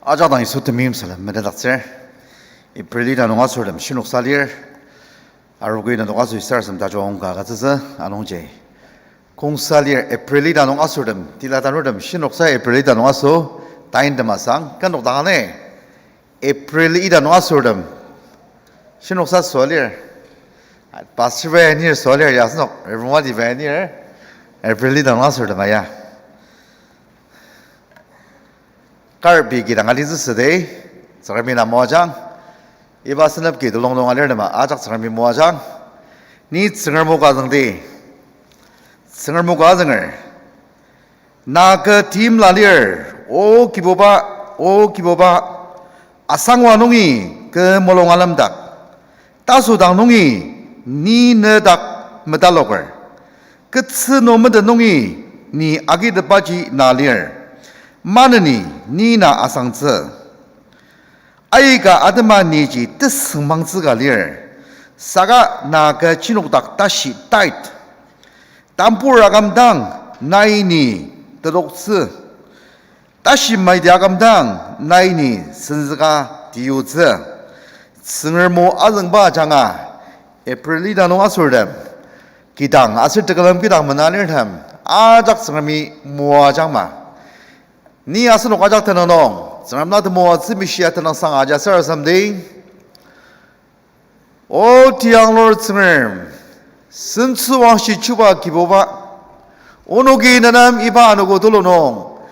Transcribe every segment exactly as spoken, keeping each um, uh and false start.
Ajak dang Yisu temeim salem metetdaktsür. April ita nung asortem shinoksa lir. Arogo ita nung asoshi sarasadem tajung ka agütsütsü anungji. Kongsa lir April ita nung asortem, tila tanurtem shinoksa April ita nung aso, tain temasang, kenok dang ani. April ita nung asortem shinoksa sua lir. Pastor bai anir sua lir ya asenok, Reverend Wadi bai anir, April ita nung asortem ya. Kar pei kidang alitsü südi, Tsüngremi na moajang. Iba senep ki telung nung alirtema ajak Tsüngremi moajang. Ni Tsüngrem o ka züngdi. Tsüngrem o ka zünger. Na kü timla lir, O Kibuba, O Kibuba, asangwa nungi kü mulung alemdak, tasodang nungi ni nedak metaloker, ketsü nung meten nungi ni agitepaji na lir, maneni ni na asangtsü. Aika atema niji tesüngmangtsü ka lir, saka na kü chinokdak tashi tait. Tambur aküm dang nai ni tetoktsü. Tashi maiti aküm dang nai ni senzüka tiyutsü. Tsüngrem o azüngba ajanga, April ita nung asortem, kidang aser tekülem kidang mena alirtem, ajak Tsüngremi moajangma. Ni asenok ajak tenüng nung Tsüngrem na temoatsü mishia tenüngsang aja sarasademdi. O tianglur Tsüngrem, sentsüwangshi chuba Kibuba, onoki nenem iba anogo tulu nung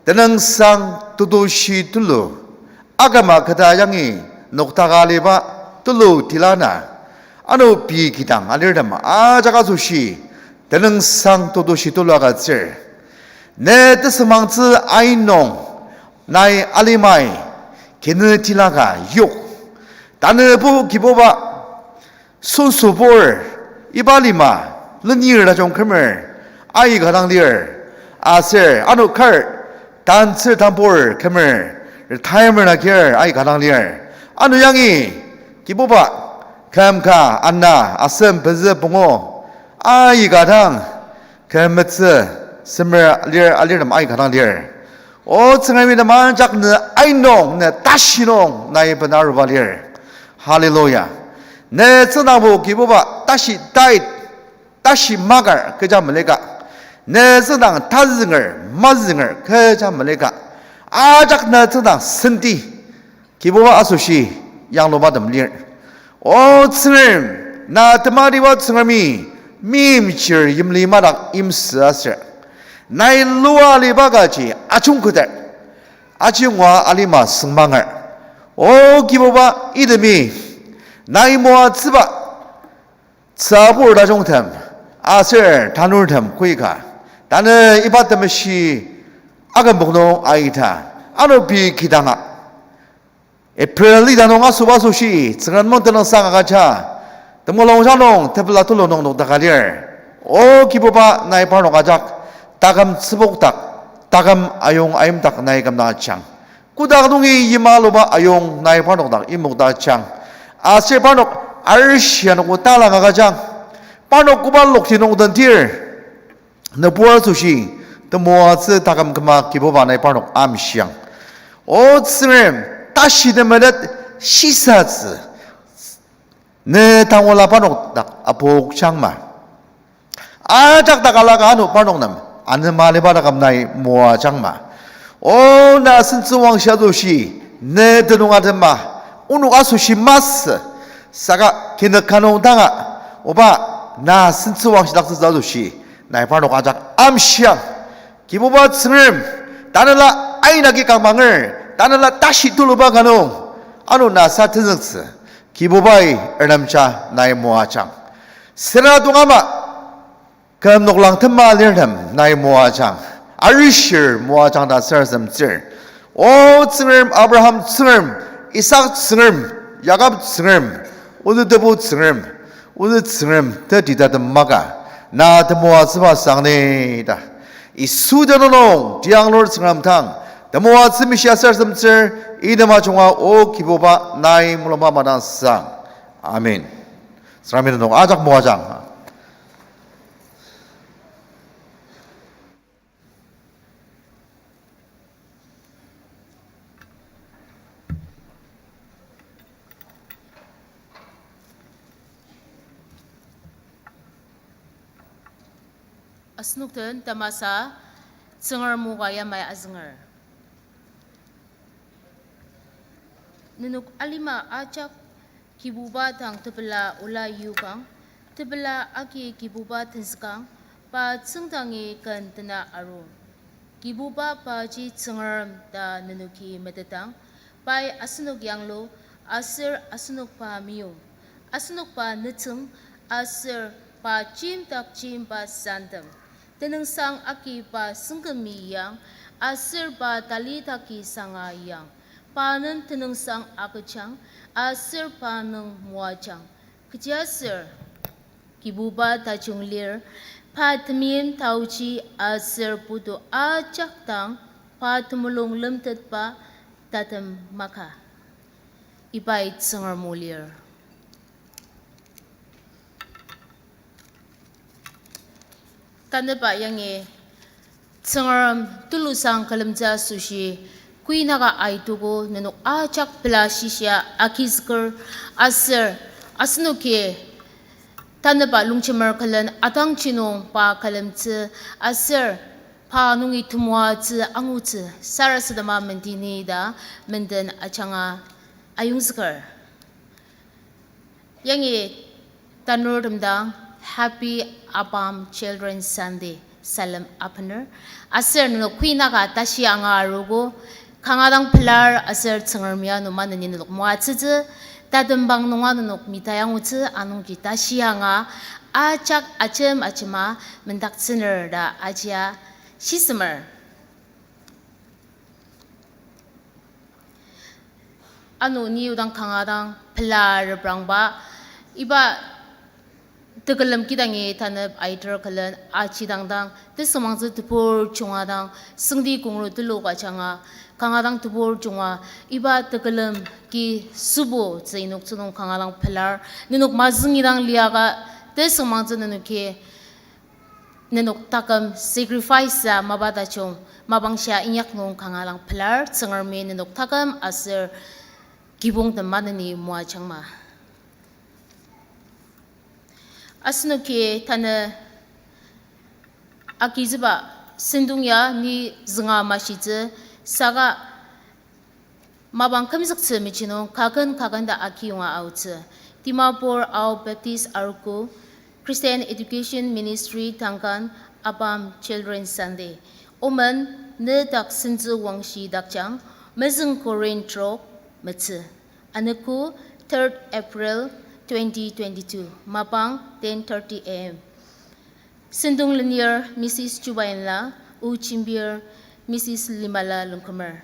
tenüngsang tetushi tulu aküma keta yangi noktaka aliba tulu tila na, ano pei kidang alirtem ajak asoshi tenüngsang tetushi tulu agütsür. Ne tesüngmangtsü ain nung nai alimai kinü tilaka yok. Tanübo Kibuba, sünsübur, iba lima lenir tajung kümer aika dang lir. Aser ano kar tantsür tambur kümer retirement agir aika dang lir. Ano yangi Kibuba, küm ka ana asem pezü pungu aika dang kümetsü semer lir alirtem aika dang lir. O Tsüngremi nem ajak ne ain nung, ne tashi nung nai bena aruba lir. Hallelujah. Ne tsüngdangbo Kibuba tashi tait, tashi makar kecha melika. Ne tsüngdang tazünger, mazünger kecha melika. Ajak ne tsüngdang senti Kibuba asoshi yanglubatem lir. O Tsüngrem, na tematiba Tsüngremi, meimchir yimli madak yimsü aser, nai lua aliba kaji ajungketer, ajungwa alima süngmanger. O Kibuba, itemi nai moatsüba tsübur tajungtem aser tanurtem koika, tanü iba temeshi akümpok nung aita, ano pei kidanga April ita nung asüba asoshi Tsüngrem nung tenüngsang agüja, temulungjang nung tepela tulu nung nokdaka lir. O Kibuba, nai parnok ajak taküm tsübokdak, taküm ayong ayimdak nai kümdang ajang. Kodak nungi yima aluba ayong nai parnok dak imokdang ajang. Aser parnok arishi anogo talang agüjang. Parnok koba lokti nung dendir nübur asoshi temoatsü taküm küma Kibuba nai parnok amshiang. O Tsüngrem, tashi temetet shisatsü ne tangula parnok dak apokjangma. Ajak dak alaka ano parnok nem anema aliba taküm nai moajangma. O na sentsüwangshi asoshi ne tenüng atema, onok asoshi masü, saka kinük ka nung danga, oba na sentsüwangshidaktsütsü asoshi nai parnok ajak amshiang. Kibuba Tsüngrem, tanela aina ki kangmanger, tanela tashi tuluba ka nung, ano na sa tenzüktsü, Kibubai ernemja nai moajang. Sena tongama, küm noklang tema lirtem nai moajang, arishir moajang ta sarasademtsür. O Tsüngrem, Abraham Tsüngrem, Isak Tsüngrem, Jakob Tsüngrem, ozü tebu Tsüngrem, ozü Tsüngrem tetitatem maka, na temoatsüba sangne ta Yisu tenüng nung tianglur Tsüngrem dang temoatsü mishia sarasademtsür, item ajunga O Kibuba nai mulungba madang sang. Amen. Tsüngremi nenok ajak moajang. Asenok den tamasa Tsüngrem o ka yamai azünger. Nenok alima ajak Kibuba dang tepela ola yokang, tepela agi Kibuba tenzükang, pa tsüngdangi ken tena aru. Kibuba paji Tsüngrem ta nenoki metetang, pai asenok yanglu, aser asenok pa meyong, asenok pa nütsüng, aser pa jimdak jimba santem. Tenüngsang agi pa sengkümi yang, aser pa tali taki sanga yang. Pa nem tenüngsang agüjang, aser pa nung moajang. Kechiaser Kibuba tajung lir, pa temeim taoji aser putu ajak dang, pa temulung lemtetba tatem maka. Ibai Tsüngrem o lir. Tanüba yangi Tsüngrem tulusang külemtsü asoshi, kuinaka aitogo nenok ajak pela shishia agizüker aser asenoki tanüba longjemer külen atangji nung pa külemtsü aser pa nungi temoatsü angutsü sarasadema mendeni ta menden ajanga ayongzüker. Yangi tanurtem dang Happy ABAM Children's Sunday salem apener. Aser nenok kuinaka tashi anga arogo, kanga dang pelar aser Tsüngremi ano maneni nenok moatsütsü, tatembang nunga nenok mita yangutsü anungji tashi anga ajak ajem ajema mendaktsüner ta ajia shisemer. Ano ni odang kanga dang pela reprangba, iba tekülem kidangi tanep aiter külen aji dang dang, tesümangtsü tebur junga dang, sengdi kongru telok ajanga, kanga dang tebur junga, iba tekülem ki sübo tsü inoktsü nung kanga dang pelar, nenok mazüngi dang liaka, tesümangtsü nenoki nenok taküm sacrifice a mapa tajung, mapangshia inyak nung kanga dang pelar, Tsüngremi nenok taküm aser kibong tem maneni moajangma. Asenoki tanü agizüba sentong ya ni zünga mashitsü, saka mapang kümzüktsü mejinung kaken kaken ta akiyonga aotsü. Dimapur Ao Baptist Arogo Christian Education Ministry tangkan ABAM Children's Sunday. Omen, nedak sentsü wangshi dakjang, mezüng Korin trok metsü. Anogo, third April twenty twenty-two, mapang ten thirty A M. Sentong lenir Missus Chubainla, o jembir Missus Limala Longkumer.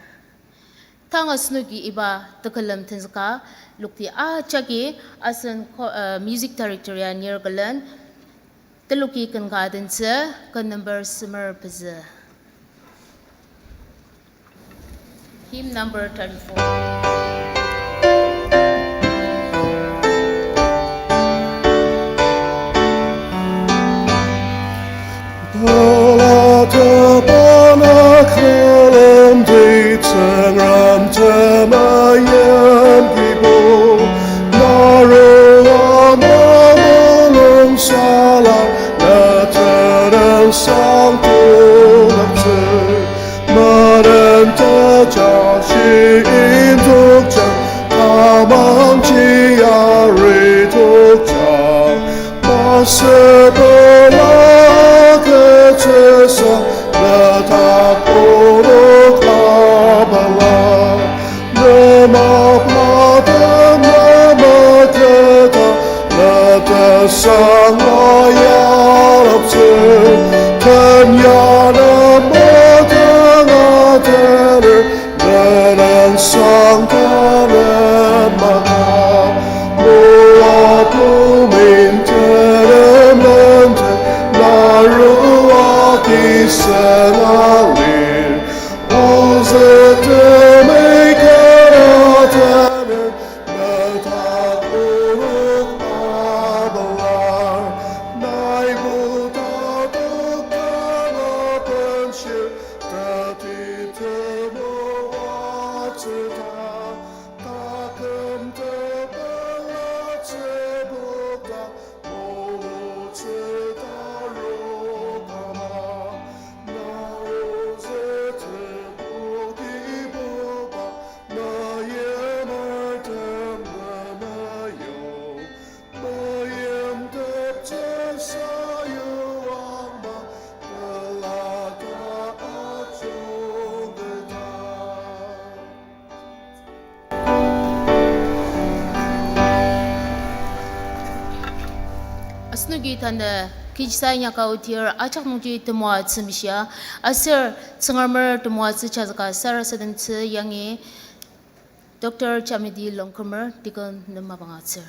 Tang asenoki iba tekülem tenzüka lokti ajaki asen ko-, uh, music director ya nir külen teloki ken ka adentsü, ken number semer pezü. Hymn number thirty-four. Bala tabana külem di Tsüngrem temeim people, narua na mulung sala na tenüngsang tunaktsü. Maren tejashi intukja, tamangji ari tukja. Masüpela ketsüsa, nedak onok abala. Nema pata nema teta, neta sanga yaraptsü. Tanya nema tanga tener, nenen sangka nema ka. Moa pumin teremente, narua ki sena lir. Ozü temi kera tener, nedak onok abalar. Naibu tatok kanga benshir, tati temoatsüta, taküm tepela tsübukta, moatsüta rokama. Onoki tanü kechisa inyaka otir ajak nungji temoatsü mishia, aser Tsüngremer temoatsü chazaka sarasademtsü yangi Doctor Chamidi Longkumer deacon nem mapang atsür.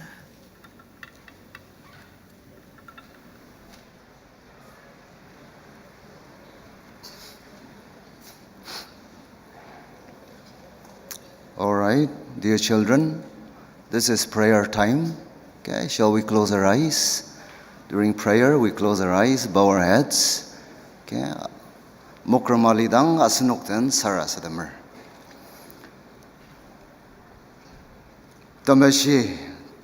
All right, dear children, this is prayer time. Okay, shall we close our eyes? During prayer, we close our eyes, bow our heads. Okay, mokram alidang asenok den sarasademer. Temeshi,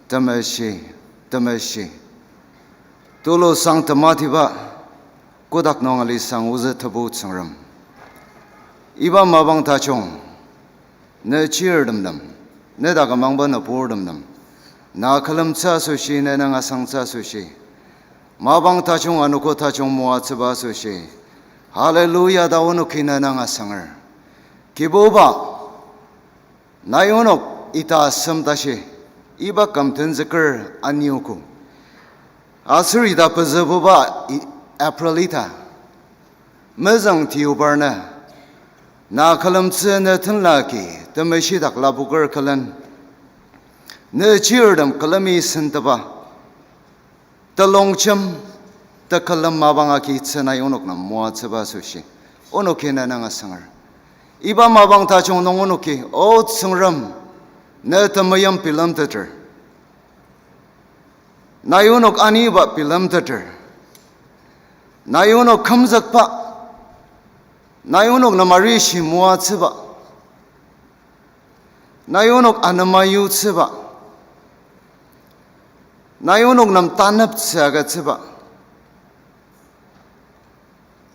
temeshi, temeshi. Tulu sang tematiba, kotak nung alisang ozü Tebu Tsüngrem. Iba mapang tajung, ne chirtem nem, ne dak amangba nüburtem nem, na külemtsü asoshi, ne nang asangtsü asoshi, mapang tajung anogo tajung moatsüba asoshi, hallelujah ta onoki ne nang asanger. Kibuba, nai onok ita asem tashi, iba küm tenzüker aniogo. Aser ita pezübuba i-, April ita, mezüng tiubar nü, na külemtsü ne tenlaki, temeshidak lapoker külen, ne chirtem külemi senteba, telongjem, tekülem mapang agitsü nai onok nem moatsüba asoshi, onoki ne nang asanger. Iba mapang tajung nung onoki, O Tsüngrem, ne temeim bilemteter. Nai onok aniba bilemteter. Nai onok kümzükba. Nai onok nem arishi moatsüba. Nai onok anema yutsüba. Nai onok nem taneptsü agütsüba.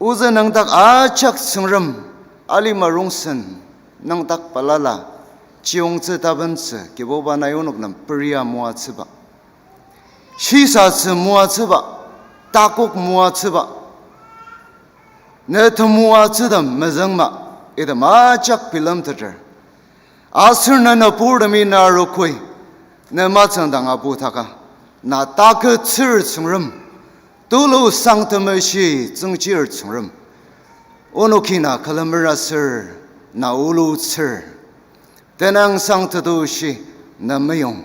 Ozü nüngdak ajak Tsüngrem alima rongsen nüngdak balala chiyongtsü tabentsü Kibuba nai onok nem peria moatsüba. Shisatsü moatsüba, takok moatsüba. Ne temoatsütem mezüngma, item ajak bilemteter. Aser ne nüburtemi na arogoi, ne matsüngdang apu taka, na takütsür Tsüngrem, tulu sang temeshi tsüngchir Tsüngrem. Onoki na külemer aser, na ulutsür. Tenüngsang tetushi, na meyong.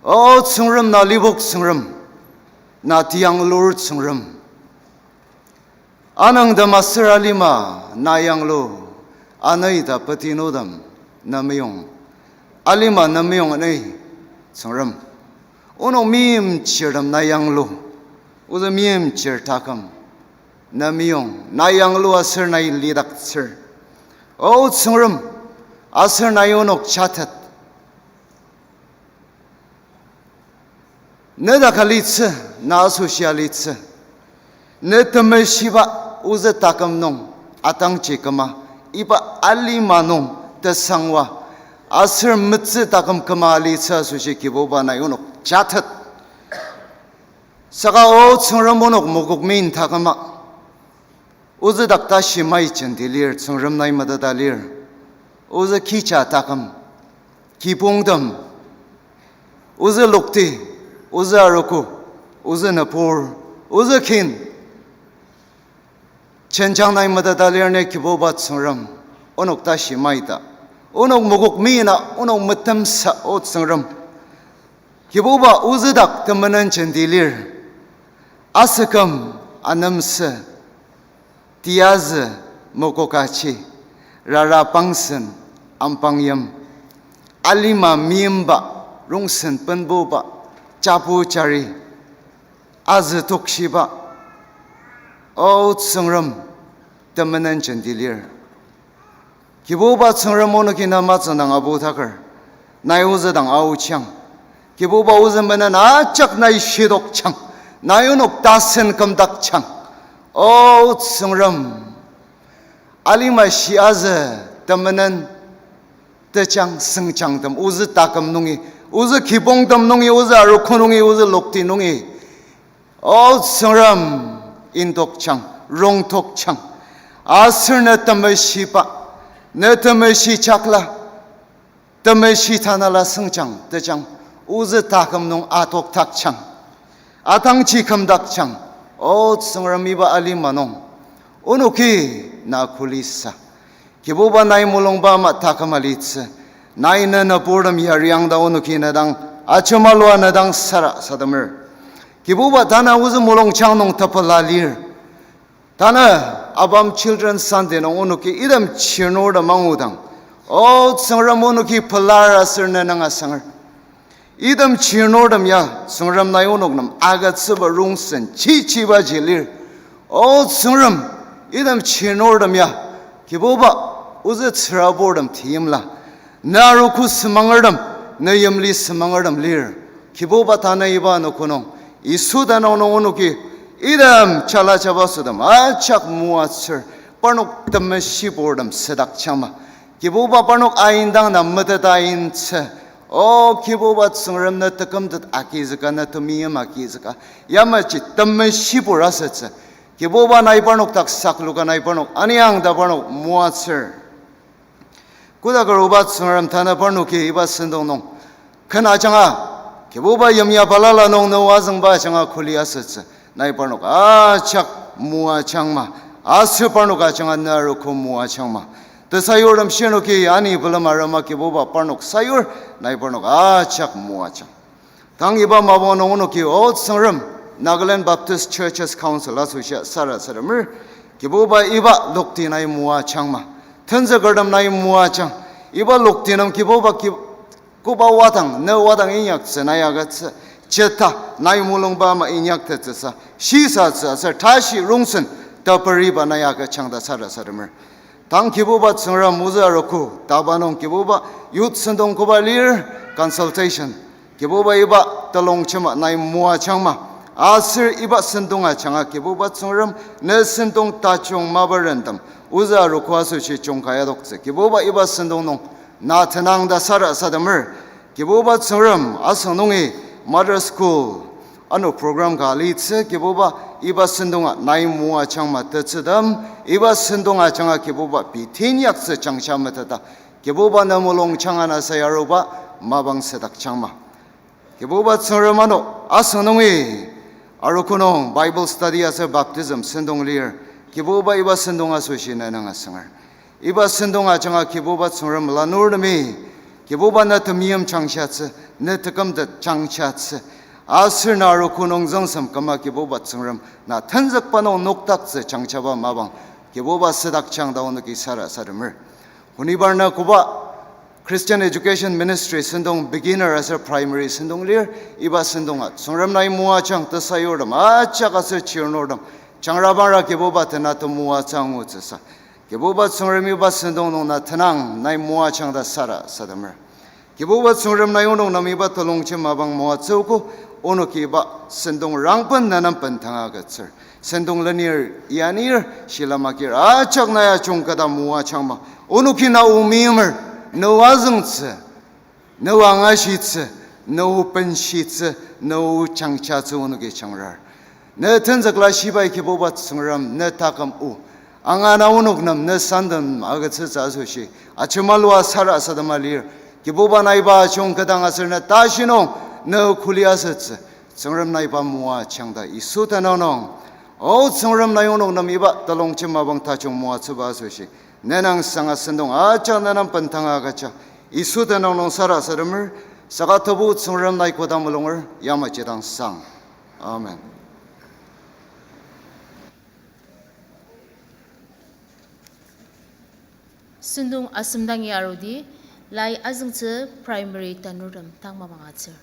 O Tsüngrem, na libok Tsüngrem, na tiyanglur Tsüngrem. Anüngtem aser alima na yanglu, anüi ta petinutem na meyong. Alima na meyong anüi, Tsüngrem. Onok meimchirtem na yanglu, ozü meimchir taküm na meyong, na yanglu aser nai lidaktsür. O Tsüngrem, aser nai onok jatet. Ne dak alitsü, na asoshi alitsü. Ne temeshiba ozü taküm nung atangji küma, iba alima nung tesangwa, aser metsü taküm küma alitsü asoshi Kibuba nai onok jatet. Saka O Tsüngrem onok mokok min taküma. Ozü dak tashi mai jenti lir, Tsüngrem nai meteta lir. Ozü kija taküm, kibongtem, ozü lokti, ozü arogo, ozü nübur, ozü kin. Jenjang nai meteta lir ne Kibuba Tsüngrem, onok tashi maita. Onok mokok mina, onok metemsa O Tsüngrem. Kibuba ozü dak temenen jenti lir. Asüküm anemsü, tiyazü mokokaji, rara pangsen ampangyim, alima meimba, rongsen penbuba, jabu jari, azü tokshiba, O Tsüngrem, temenen jenti lir. Kibuba Tsüngrem onoki na matsüngdang apu taker, nai ozü dang aochiang. Kibuba ozü menen ajak nai shidokjang, nai onok tasen kümdakjang. O Tsüngrem, alima shi azü temenen tejang sengjangtem ozü taküm nungi, ozü kibongtem nungi, ozü arogo nungi, ozü lokti nungi. O Tsüngrem, indokjang, rongtokjang. Aser ne temeshiba, ne temeshi jakla, temeshi tanela sengjang, tejang, ozü taküm nung atokdakjang. atangji kümdakjang. O Tsüngrem, iba alima nung onoki na kulisa. Kibuba, nai mulungba ama taküm alitsü. Nai ne nüburtem yariang ta onoki ne dang ajemalua ne dang sarasademer. Kibuba, tanü ozü mulungjang nung tepela lir. Tanü ABAM Children's Sunday nung onoki item chirnurtem angudang, O Tsüngrem, onoki pelar aser ne nanga sanger. Item chirnurtem ya, Tsüngrem, nai onok nem agütsüba rongsen chichibaji lir. O Tsüngrem, item chirnurtem ya, Kibuba, ozü tsüraburtem teimla, ne arogo semangertem, ne yimli semangertem lir. Kibuba, tanü iba anogo nung, Yisu tenüng nung onoki item jala jabasotem ajak moatsür, parnok temeshiburtem südakjangma. Kibuba, parnok aindang na meteta intsü. O Kibuba Tsüngrem, ne tekümtet agizüka, ne temeim agizüka, yamaji temeshibur asütsü. Kibuba, nai parnok dak sakluka, nai parnok aniang ta parnok moatsür. Koda karuba Tsüngrem, tanü parnoki iba sentong nung ken ajanga, Kibuba, yimya balala nung ne o azüngba ajanga kuli asütsü, nai parnok ajak moajangma, aser parnok ajanga ne arogo moajangma. Tesayurtem shirnoki ani bilem arema Kibuba parnok sayur, nai parnok ajak moajang. Tang iba mapang nung onoki, O Tsüngrem, Nagaland Baptist Churches Council asoshi sarasademer. Kibuba, iba lokti nai moajangma. Tenzükertem nai moajang. Iba lokti nem Kibuba ki-, koba wadang, ne wadang inyaktsü nai agütsü. Jeta nai mulungba ama inyaktettsüsa shisatsü aser tashi rongsen teperiba nai agüjang ta sarasademer. Tang Kibuba Tsüngrem, ozü arogo taba nung Kibuba youth sentong koba lir, consultation, Kibuba, iba telongjema nai moajangma. Aser iba sentong ajanga Kibuba Tsüngrem, ne sentong tajung maparentem ozü arogo asoshi jungka yadoktsü. Kibuba, iba sentong nung na tenang ta sarasademer. Kibuba Tsüngrem, asüng nungi Mother School ano program ka alitsü, Kibuba, iba sentonga nai moajangma tetsütem, iba sentong ajanga Kibuba pei tin yaktsü jangja meteta, Kibuba, ne mulungjang ana sa aruba mapang südakjangma. Kibuba Tsüngrem, ano asüng nungi arogo nung Bible study aser baptism sentong lir. Kibuba, iba sentong asoshi ne nanga sanger. Iba sentong ajanga Kibuba Tsüngrem lanurtemi, Kibuba, na temeim jangshatsü, ne tekümtet jangshatsü, aser na arogo nung züngsem küma Kibuba Tsüngrem na tenzükba nung nokdaktsü jangjaba mapang Kibuba südakjang ta onoki sarasademer. Honibar na koba Christian Education Ministry sentong beginner aser primary sentong lir, iba sentonga Tsüngrem nai moajang, tesayurtem ajak aser chirnurtem jangrabangra Kibuba tena temoatsü angutsüsa, Kibuba Tsüngrem, iba sentong nung na tenang nai moajang ta sarasademer. Kibuba Tsüngrem, nai onok nem iba telongjem mapang moatsüogo, onoki iba sentong rangben na nem bendanga agütsür. Sentong lenir, iyanir, shilem agir ajak nai ajungketa moajangma. Onoki na o meimer, na o azüngtsü, na o angashitsü, na o benshitsü, na o jangjatsü onoki jangrar. Ne tenzükla shibai Kibuba Tsüngrem, ne taküm o. Anga na onok nem ne senden agütsütsü asoshi ajemalua sarasadema lir. Kibuba, nai iba ajungketang aser ne tashi nung ne kuli asütsü. Tsüngrem, nai iba moajang ta Yisu tenüng nung. O Tsüngrem, nai onok nem iba telongjem mapang tajung moatsüba asoshi ne nang sanga sentong ajak ne nem bendanga agüja Yisu tenüng nung sarasademer. Saka Tebu Tsüngrem, nai koda mulunger, yamaji dang sang. Amen. Sentong asemdangi arudi, lai azüngtsü primary tanurtem tang mapang atsür.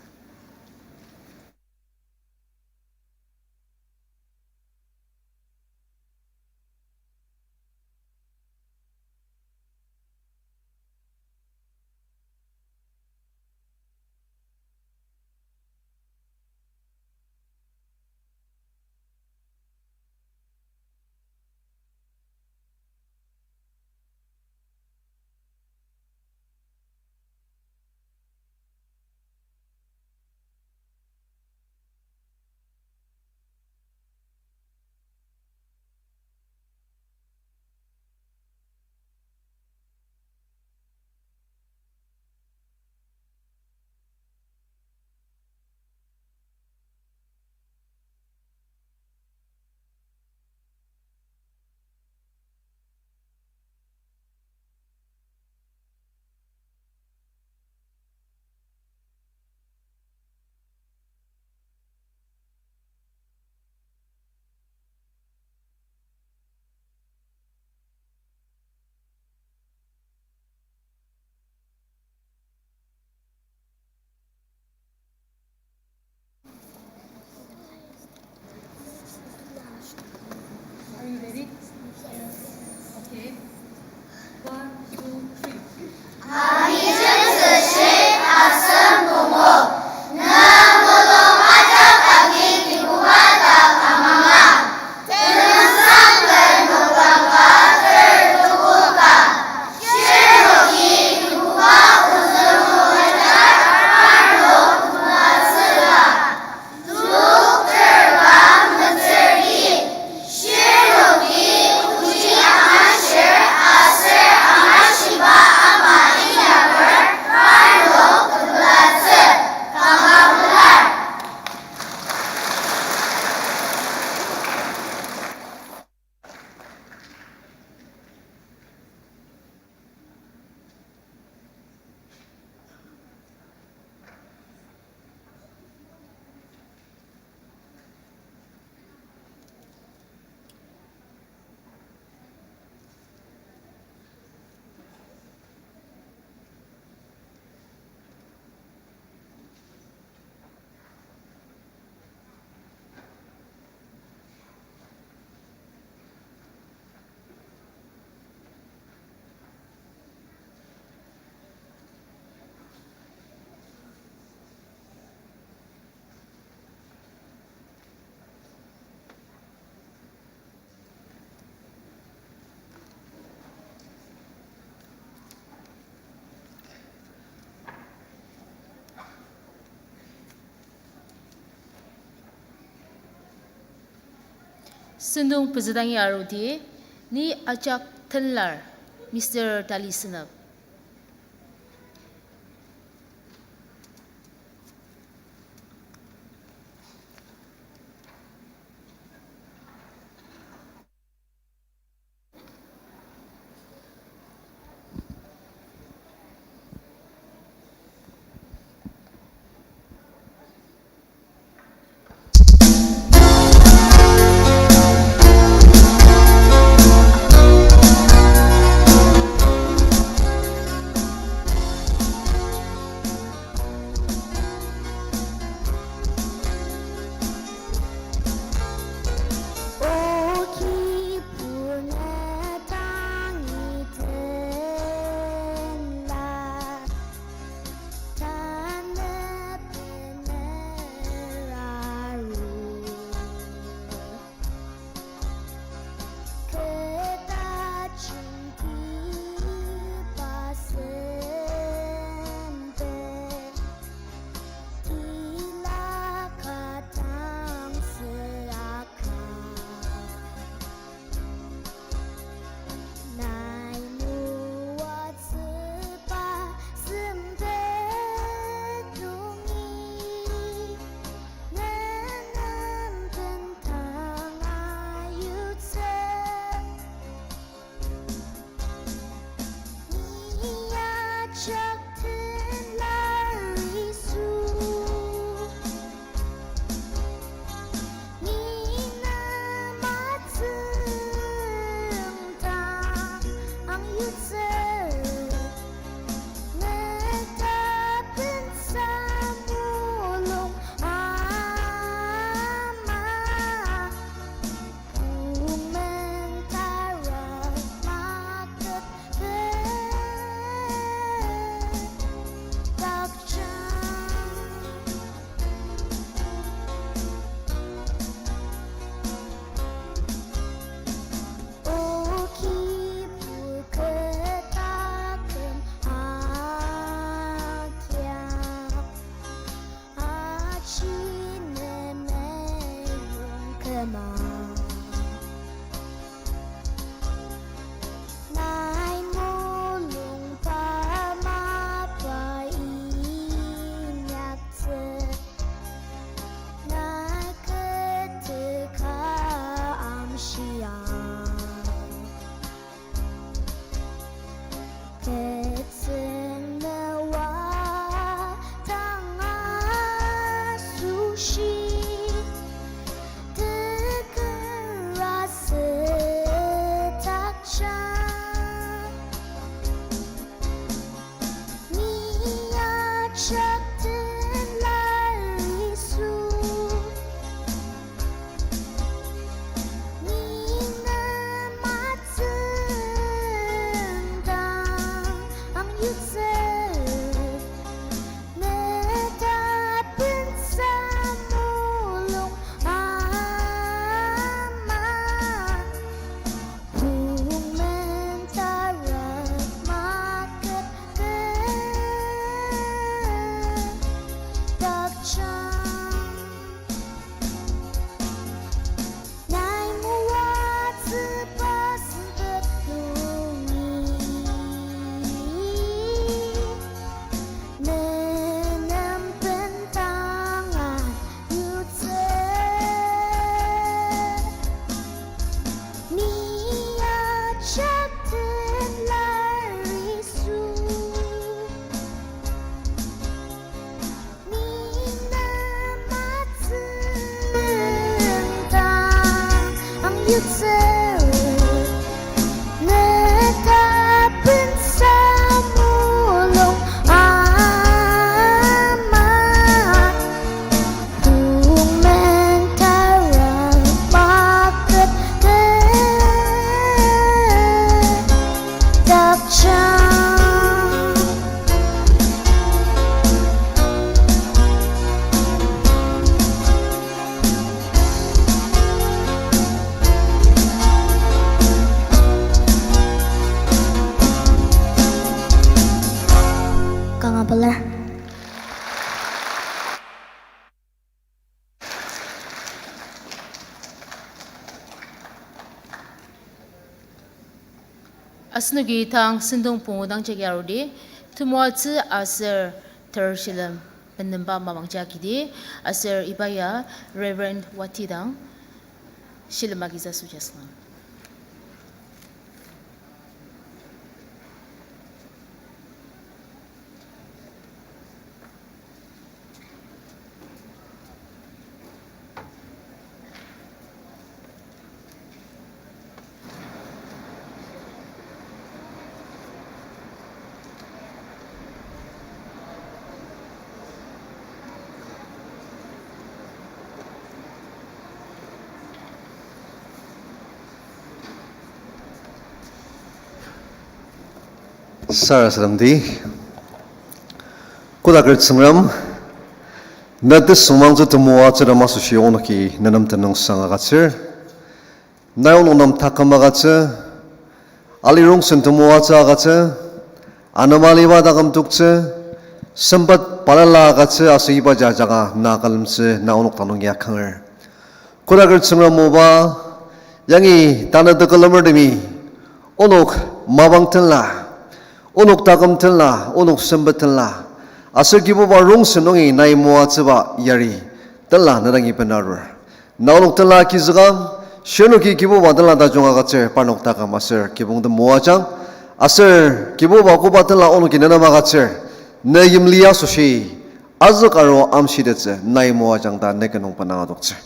Sentong pezü dangi arudi, Ni Ajak Tenlar, Mister Tali Senep. O Kibur, ne dangi tenla, tanü bener aru. Keta jenti pa sempe, tila ka dang süaka. Nai moatsüba sempet nungi, ne nem bendang ayutsü. Ni Ajak Tenlar Yisu, ni nem atsüngdang yutsü, ne tapensa mulung ama. Pungmen tarak makep dakjang. O Kibur, ketakem agiang. Aji ne meyong küma. Nai mulungba mapa inyaktsü, nai keteka amshia. Ketsüng mewa dang asoshi, tekera sütakjang. Ni Ajak Tenlar Yisu, ni nem atsüngdang yutsü, ne tapensa mulung ama. Pungmen tarak makep dakjang. Nai moatsüba sempet nungi, ne nem bendang ayutsü. Ni Ajak Tenlar Yisu, ni nem atsüngdang yutsü, ne tapensa mulung ama. Pungmen tarak makep dakjang. Asenoki tang sentong pungu dang jagi arudi, temoatsü aser ter shilem benemba mapang jagi di, aser iba ya Reverend Wati dang shilem agizüktsü jaselang. Sarasademdi. Kodaker Tsüngrem, na tesüngmangtsü temoatsü dang asoshi onoki nenem tenüngsang agütsür. Nai onok nem taküm agütsü, ali rongsen temoatsü agütsü, anema aliba taküm toktsü, sempet balala agütsü aser iba jajanga na külemtsü na onok dang nung ya künger. Kodaker Tsüngrem oba, yangi tanü tekülemertemi, onok mapang tenla, onok taküm tenla, onok sempet tenla, aser Kibuba rongsen nungi nai moatsüba yari tenla ne dangi benarur. Na onok tenla agizüka, shirnoki Kibuba tenla tajung agütsür parnok taküm aser kibong temoajang, aser Kibuba koba tenla onoki nenem agütsür, ne yimli asoshi, azük aru amshitettsü nai moajang ta ne ken nung bendang adoktsür.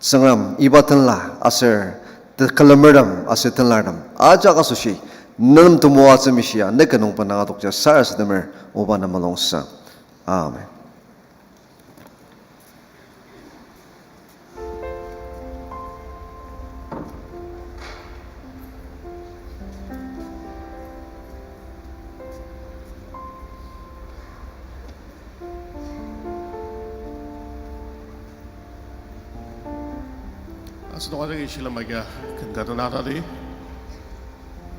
Tsüngrem iba tenla aser te-, tekülemertem aser tenlartem ajak asoshi nenem temoatsü mishia ne ken nung bendang adoktsür sarasademer oba ne mulungsa. Amen. Asenok ajaki shilem agia ken ka dena tadi.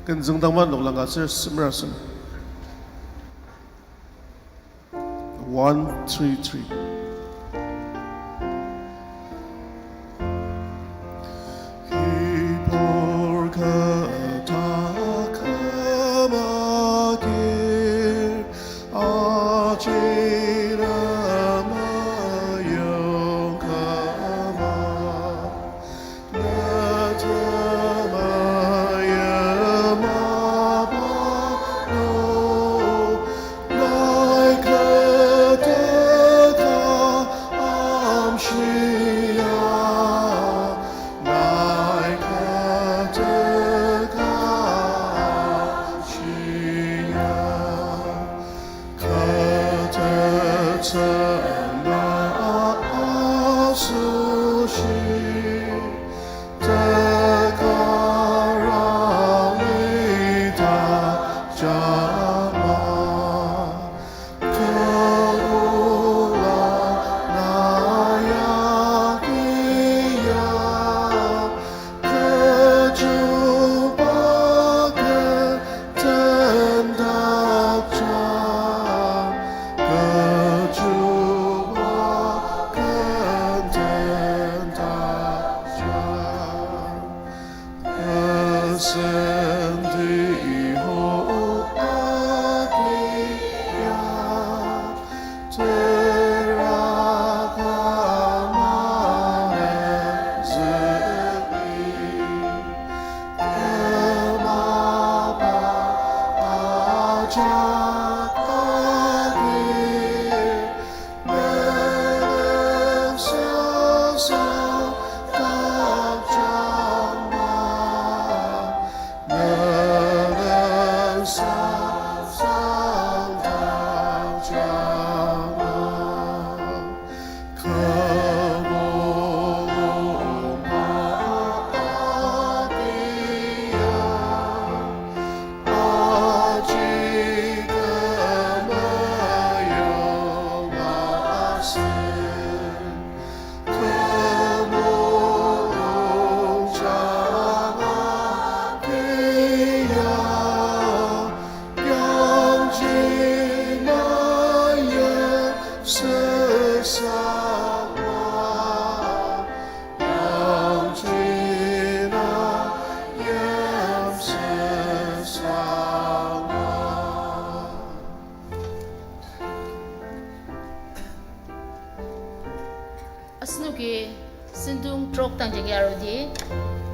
Ken züngdangba noklang ka ser semer asem. One, three, three. Kibur kata kama kir, ajira mayong kama.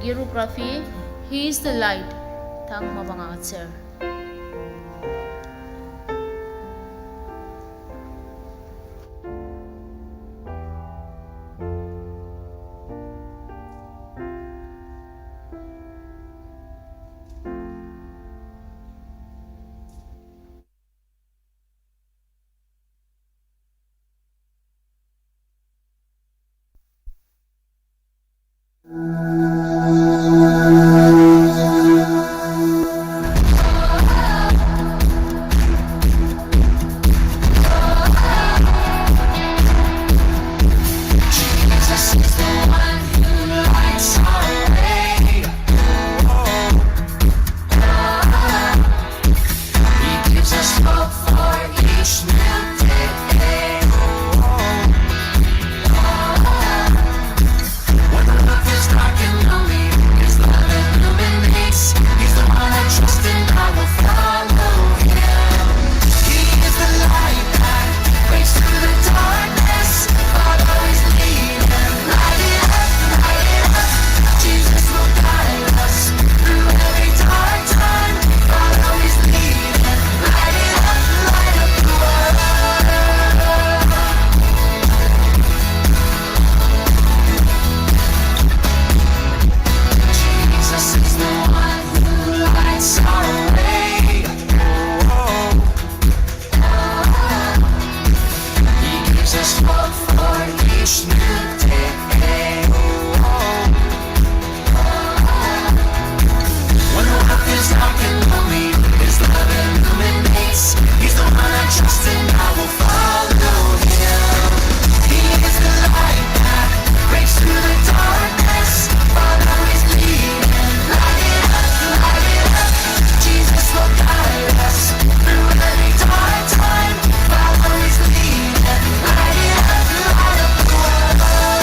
Yerography, He is the light, tang mapang agütsür. He gives us hope for each new day. When the world feels dark and lonely, His love illuminates. He's the one I trust and I will follow Him. He is the light that breaks through the darkness. Follow His lead and light it up, light it up. Jesus will guide us through every dark time. Follow His lead and light it up, light up the world. Jesus is the one who lights our way. He gives us hope for each new day. When the world feels dark and lonely, His love illuminates. He's the one I trust and I will follow Him. He is the light that breaks through the darkness. Follow His lead and light it up, light it up. Jesus will guide us through every dark time. Follow His lead and light it up, light up the world.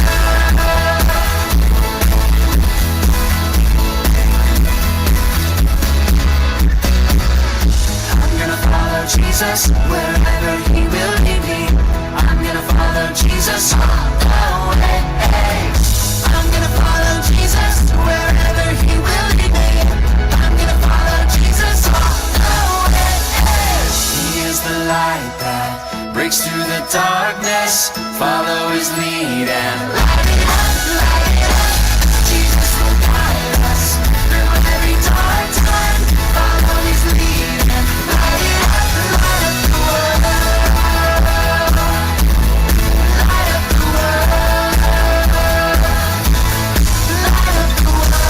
I'm gonna follow Jesus wherever He will lead me. I'm gonna follow Jesus all the way. I'm gonna follow Jesus wherever He will lead me. I'm gonna follow Jesus all the way. He is the light that breaks through the darkness. Follow His lead and light it up, light it up. Jesus will guide us through every dark time. Follow His lead and light it up, light up the world. Light up the world. Light up the world.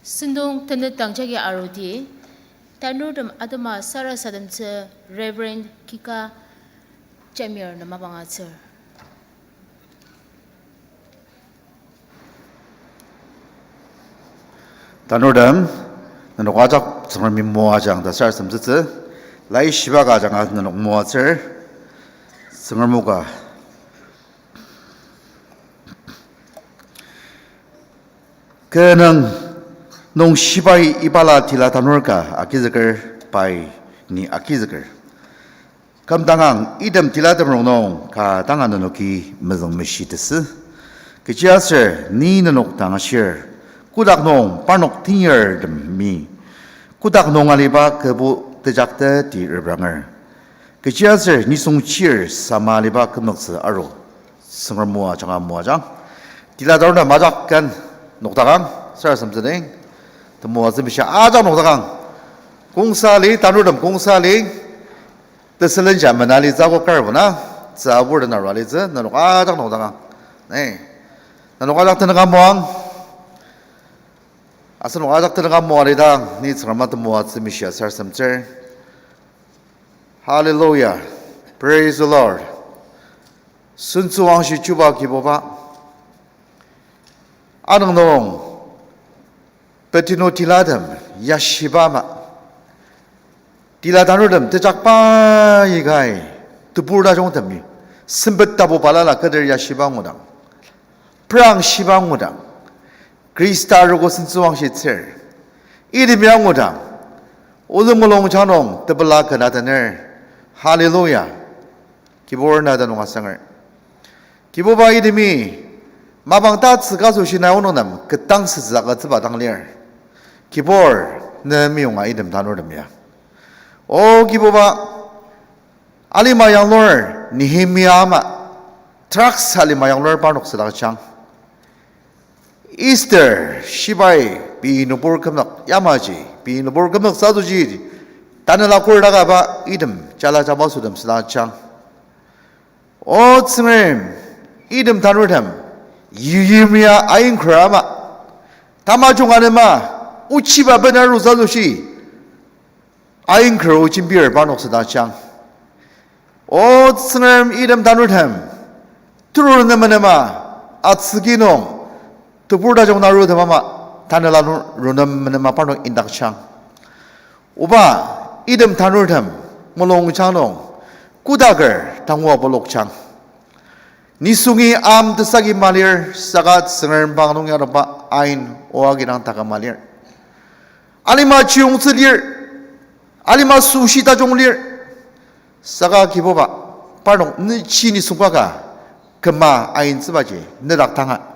Sentong tenet dang jagi arudi, tanurtem atema sarasademtsü Reverend Kika Jamir nem mapang agütsür. Tanurtem, nenok ajak Tsüngremi moajang ta sarasademtsütsü, laishiba ka ajanga nenok moatsür, Tsüngrem o ka. Kü nung nung shibai ibala tila tanur ka agizüker, pai ni agizüker. Kümdangang item tilatem rongnung ka danga nenoki mezüngmeshi tesü. Kechiaser ni nenok dang ashir, kotak nung parnok tenyartemi kotak nung aliba kübu tejakte ti repranger. Kechiaser nisung chir sama aliba kümnoktsü aru. Tsüngrem o ajanga moajang. Tila tanurtem ajak ken nokdakang, sarasademtsüdang. Temoatsü mishia ajak nokdakang. Kongsa li, tanurtem kongsa li. Tesülenja mena litsü ko karbo na. Tsübur den arua litsü, nenok ajak nokdakang. Ne. Nenok ajak tenüka moang. Asenok ajak tenüka moa lidang, ni Tsüngrem o temoatsü mishia sarasademtsür. Hallelujah. Praise the Lord. Sentsüwangshi chuba Kibuba. Anung nung, petinu tilatem, yashiba ama. Tila tanurtem tejakba ikai, tebur tajungtemi, sempet tapu balala keter yashiba ngudang. Prang shiba ngudang, Khrista arogo sentsüwangshitsür. Item ya ngudang, ozü mulungjang nung tepela kena tener. Hallelujah. Kibur na tenüng asanger. Kibuba, itemi mapang tatsüka asoshi nai onok nem ketang sütsü agütsüba dang lir. Kibur, ne meyonga item tanurtem ya. O Kibuba, alima yanglur Nehemia ama, teraksa alima yanglur parnok südakjang. Esther shibai pei nübur kümzük yamaji, pei nübur kümzük sazuji, tanela kordakaba item jala jaba sütem südakjang. O Tsüngrem, item tanurtem, Yirmia ainker ama, tamajung anema, ochiba bena rusa asoshi, ainker o jembir parnok südakjang. O Tsüngrem, item tanurtem, turu nemenema, atsüki nung, tebur tajung narutem ama, tanela nung runem menema parnok indakjang. Oba, item tanurtem, mulungjang nung, kodaker tangua polokjang. Nisungi am tesagi malir, saka Tsüngrem bang nung yadoba ain oa kidang taka malir. Alima chiyongtsü lir, alima süshi tajung lir, saka Kibuba, parnok ne chi nisungba ka, küma aintsübaji, ne dak tanga.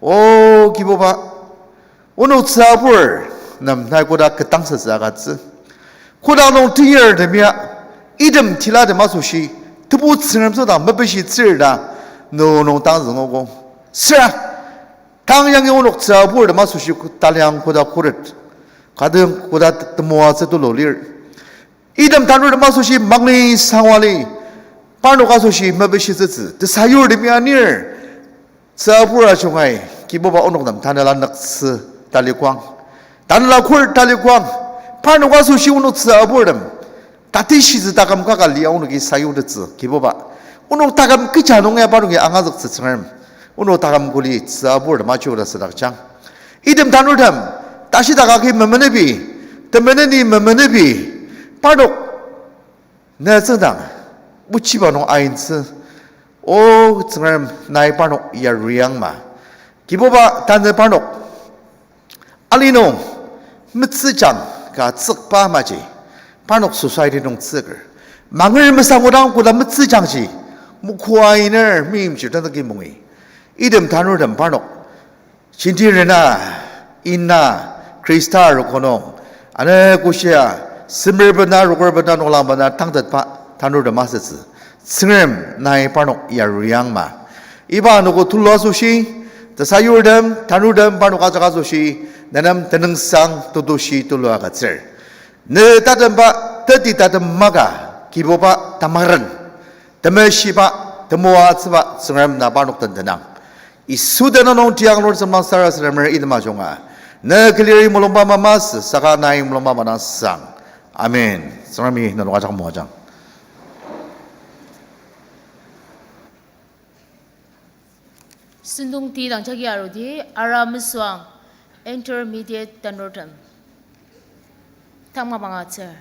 O Kibuba, onok tsübur nem nai koda ketang sütsü agütsü. Koda nung teyar temia, item tila tem asoshi, tebu Tsüngrem tsüdang mepishitsür ta, no nung tang züngogo. Süra, tang yangi onok tsübur tem asoshi taliang koda khuret. Kadang koda temoatsü tulu lir. Item tanurtem asoshi mangli sangwali, parnok asoshi mepishitsütsü, tesayur temia nir, tsübur ajungai, Kibuba onok nem tanela nüktsü talikuang, tanela kur talikuang, parnok asoshi onok tsüburtem, tatishitsü taküm kaka lia onoki sayutettsü, Kibuba. Onok taküm kecha nung ya parnoki angazüktsü Tsüngrem. Onok taküm kuli tsüburtem achiuda südakjang. Item tanurtem, tashi takaki memenepi, temeneni memenepi, parnok ne tsüngdang, ochiba nung aintsü, O Tsüngrem nai parnok yariang ma. Kibuba tanü parnok ali nung metsüjang ka tsükba maji, parnok society nung tsüker. Manger mesangudang koda metsüjangji, mokua iner meimchir tenüki mungi. Item tanurtem parnok shinti rena, ina, Khrista arogo nung, ane koshia, semer bena, rokür bena, noklang bena tangtetba tanurtem asütsü. Tsüngrem nai parnok yariang ma. Iba anogo tulu asoshi, tesayurtem, tanurtem parnok ajak asoshi, nenem tenüngsang tetushi tulu agütsür. Ne tatemba, teti tatem maka, Kibuba tamaren. Temeshiba, temoatsüba Tsüngrem na parnok den tenang. Yisu tenüng nung tiang Lord semang sarasademer item ajunga, ne küliri mulungba mamasü saka nai mulungba manasang. Amen. Tsüngremi nenok ajak moajang. Sentong ti dang jagi arudi, ara mesüang intermediate tanurtem tang mapang agütsür.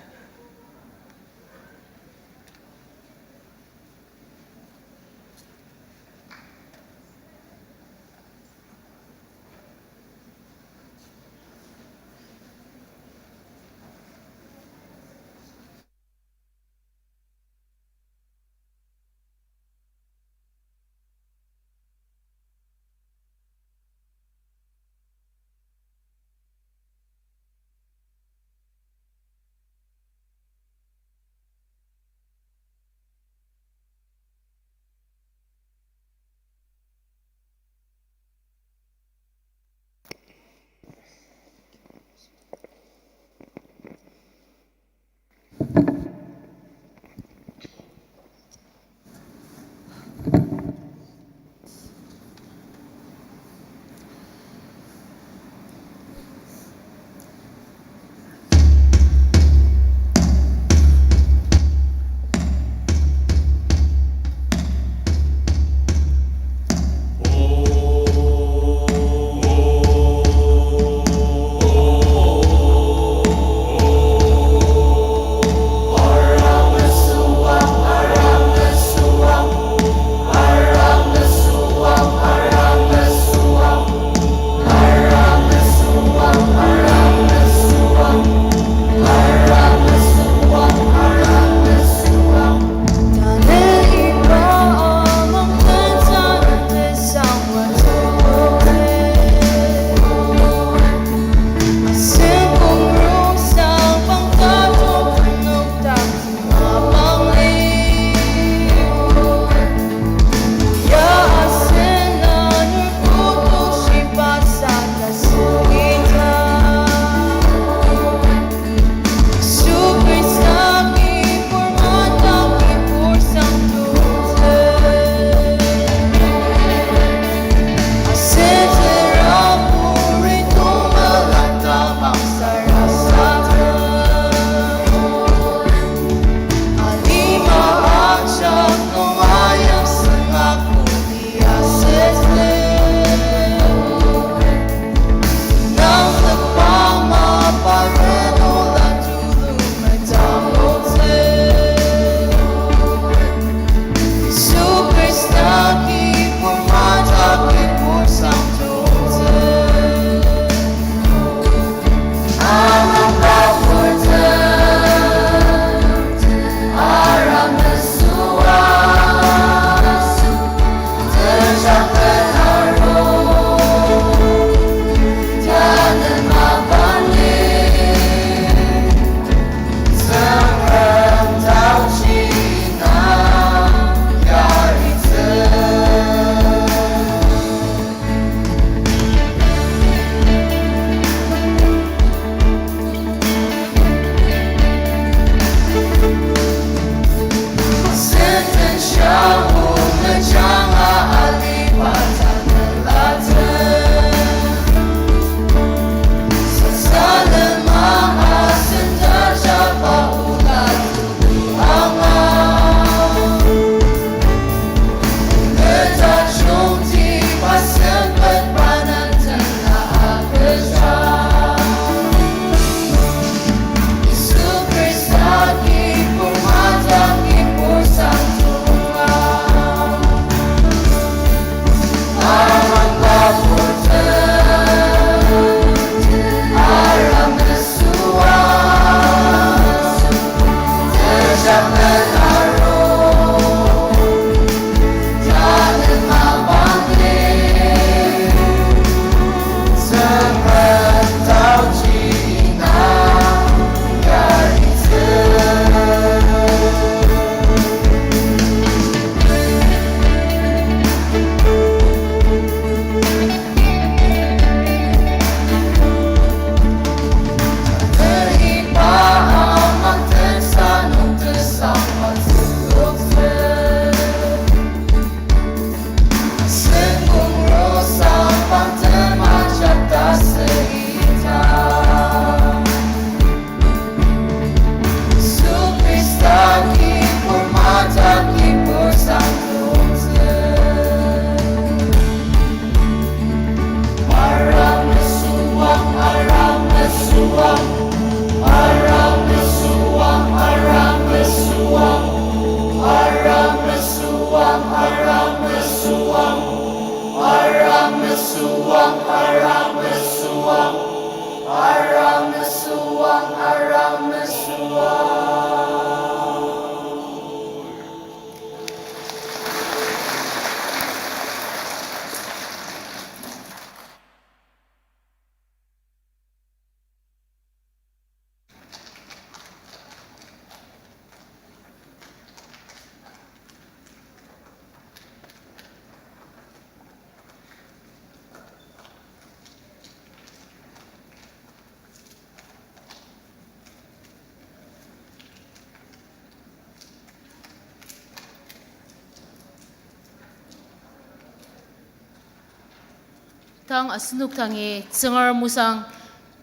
Tang asenok dangi Tsüngrem osang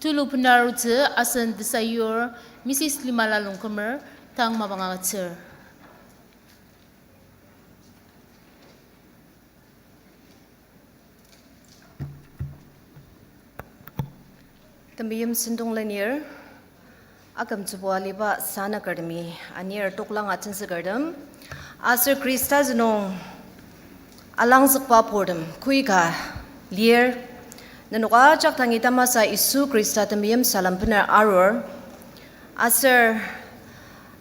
tulu benarutsü asen tesayur Missus Limala Longkumer tang mapang agütsür. Temeim sentong lenir, akümtsübo aliba sanakertemi anir toklang atentsükertem, aser Khrista zünung alangzükba purtem koika lir, nenok ajak dangi tamasa Yisu Khrista temeim salem bener arur, aser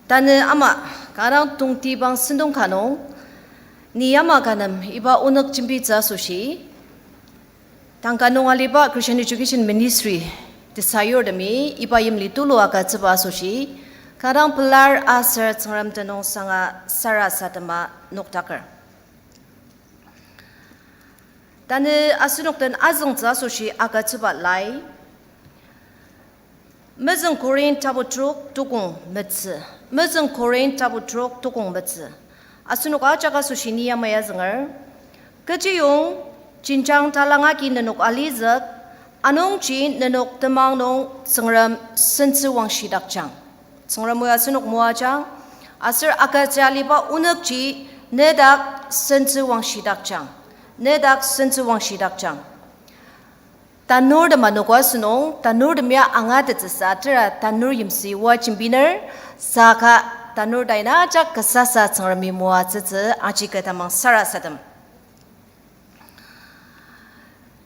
tanü ama kanga tongtibang sentong ka nung, ni ama ka nem iba onük jembitsü asoshi, tang ka nung aliba Christian Education Ministry tesayurtemi iba yimli tulu agütsüba asoshi, kanga pelar aser Tsüngrem tenüng sanga sarasadema nokdaker. Tanü asenok den azüngtsü asoshi agütsüba lai, Mezüng Korinth tapu trok tukong metsü. Mezüng Korinth tapu trok tukong metsü. Asenok ajak asoshi ni yamai azünger. Kechiyong jenjang talang agi nenok alizük, anungji nenok temang nung Tsüngrem sentsüwangshidakjang. Tsüngrem o asenok moajang, aser agütsü aliba onükji nedak sentsüwangshidakjang. Nedak sentsüwangshidakjang. Tanurtem anogo asünung, tanurtem ya angatettsüsa tera tanur yimsü oa jembiner, saka tanur taina ajak kasasa Tsüngremi moatsütsü aji kü tamang sarasadem.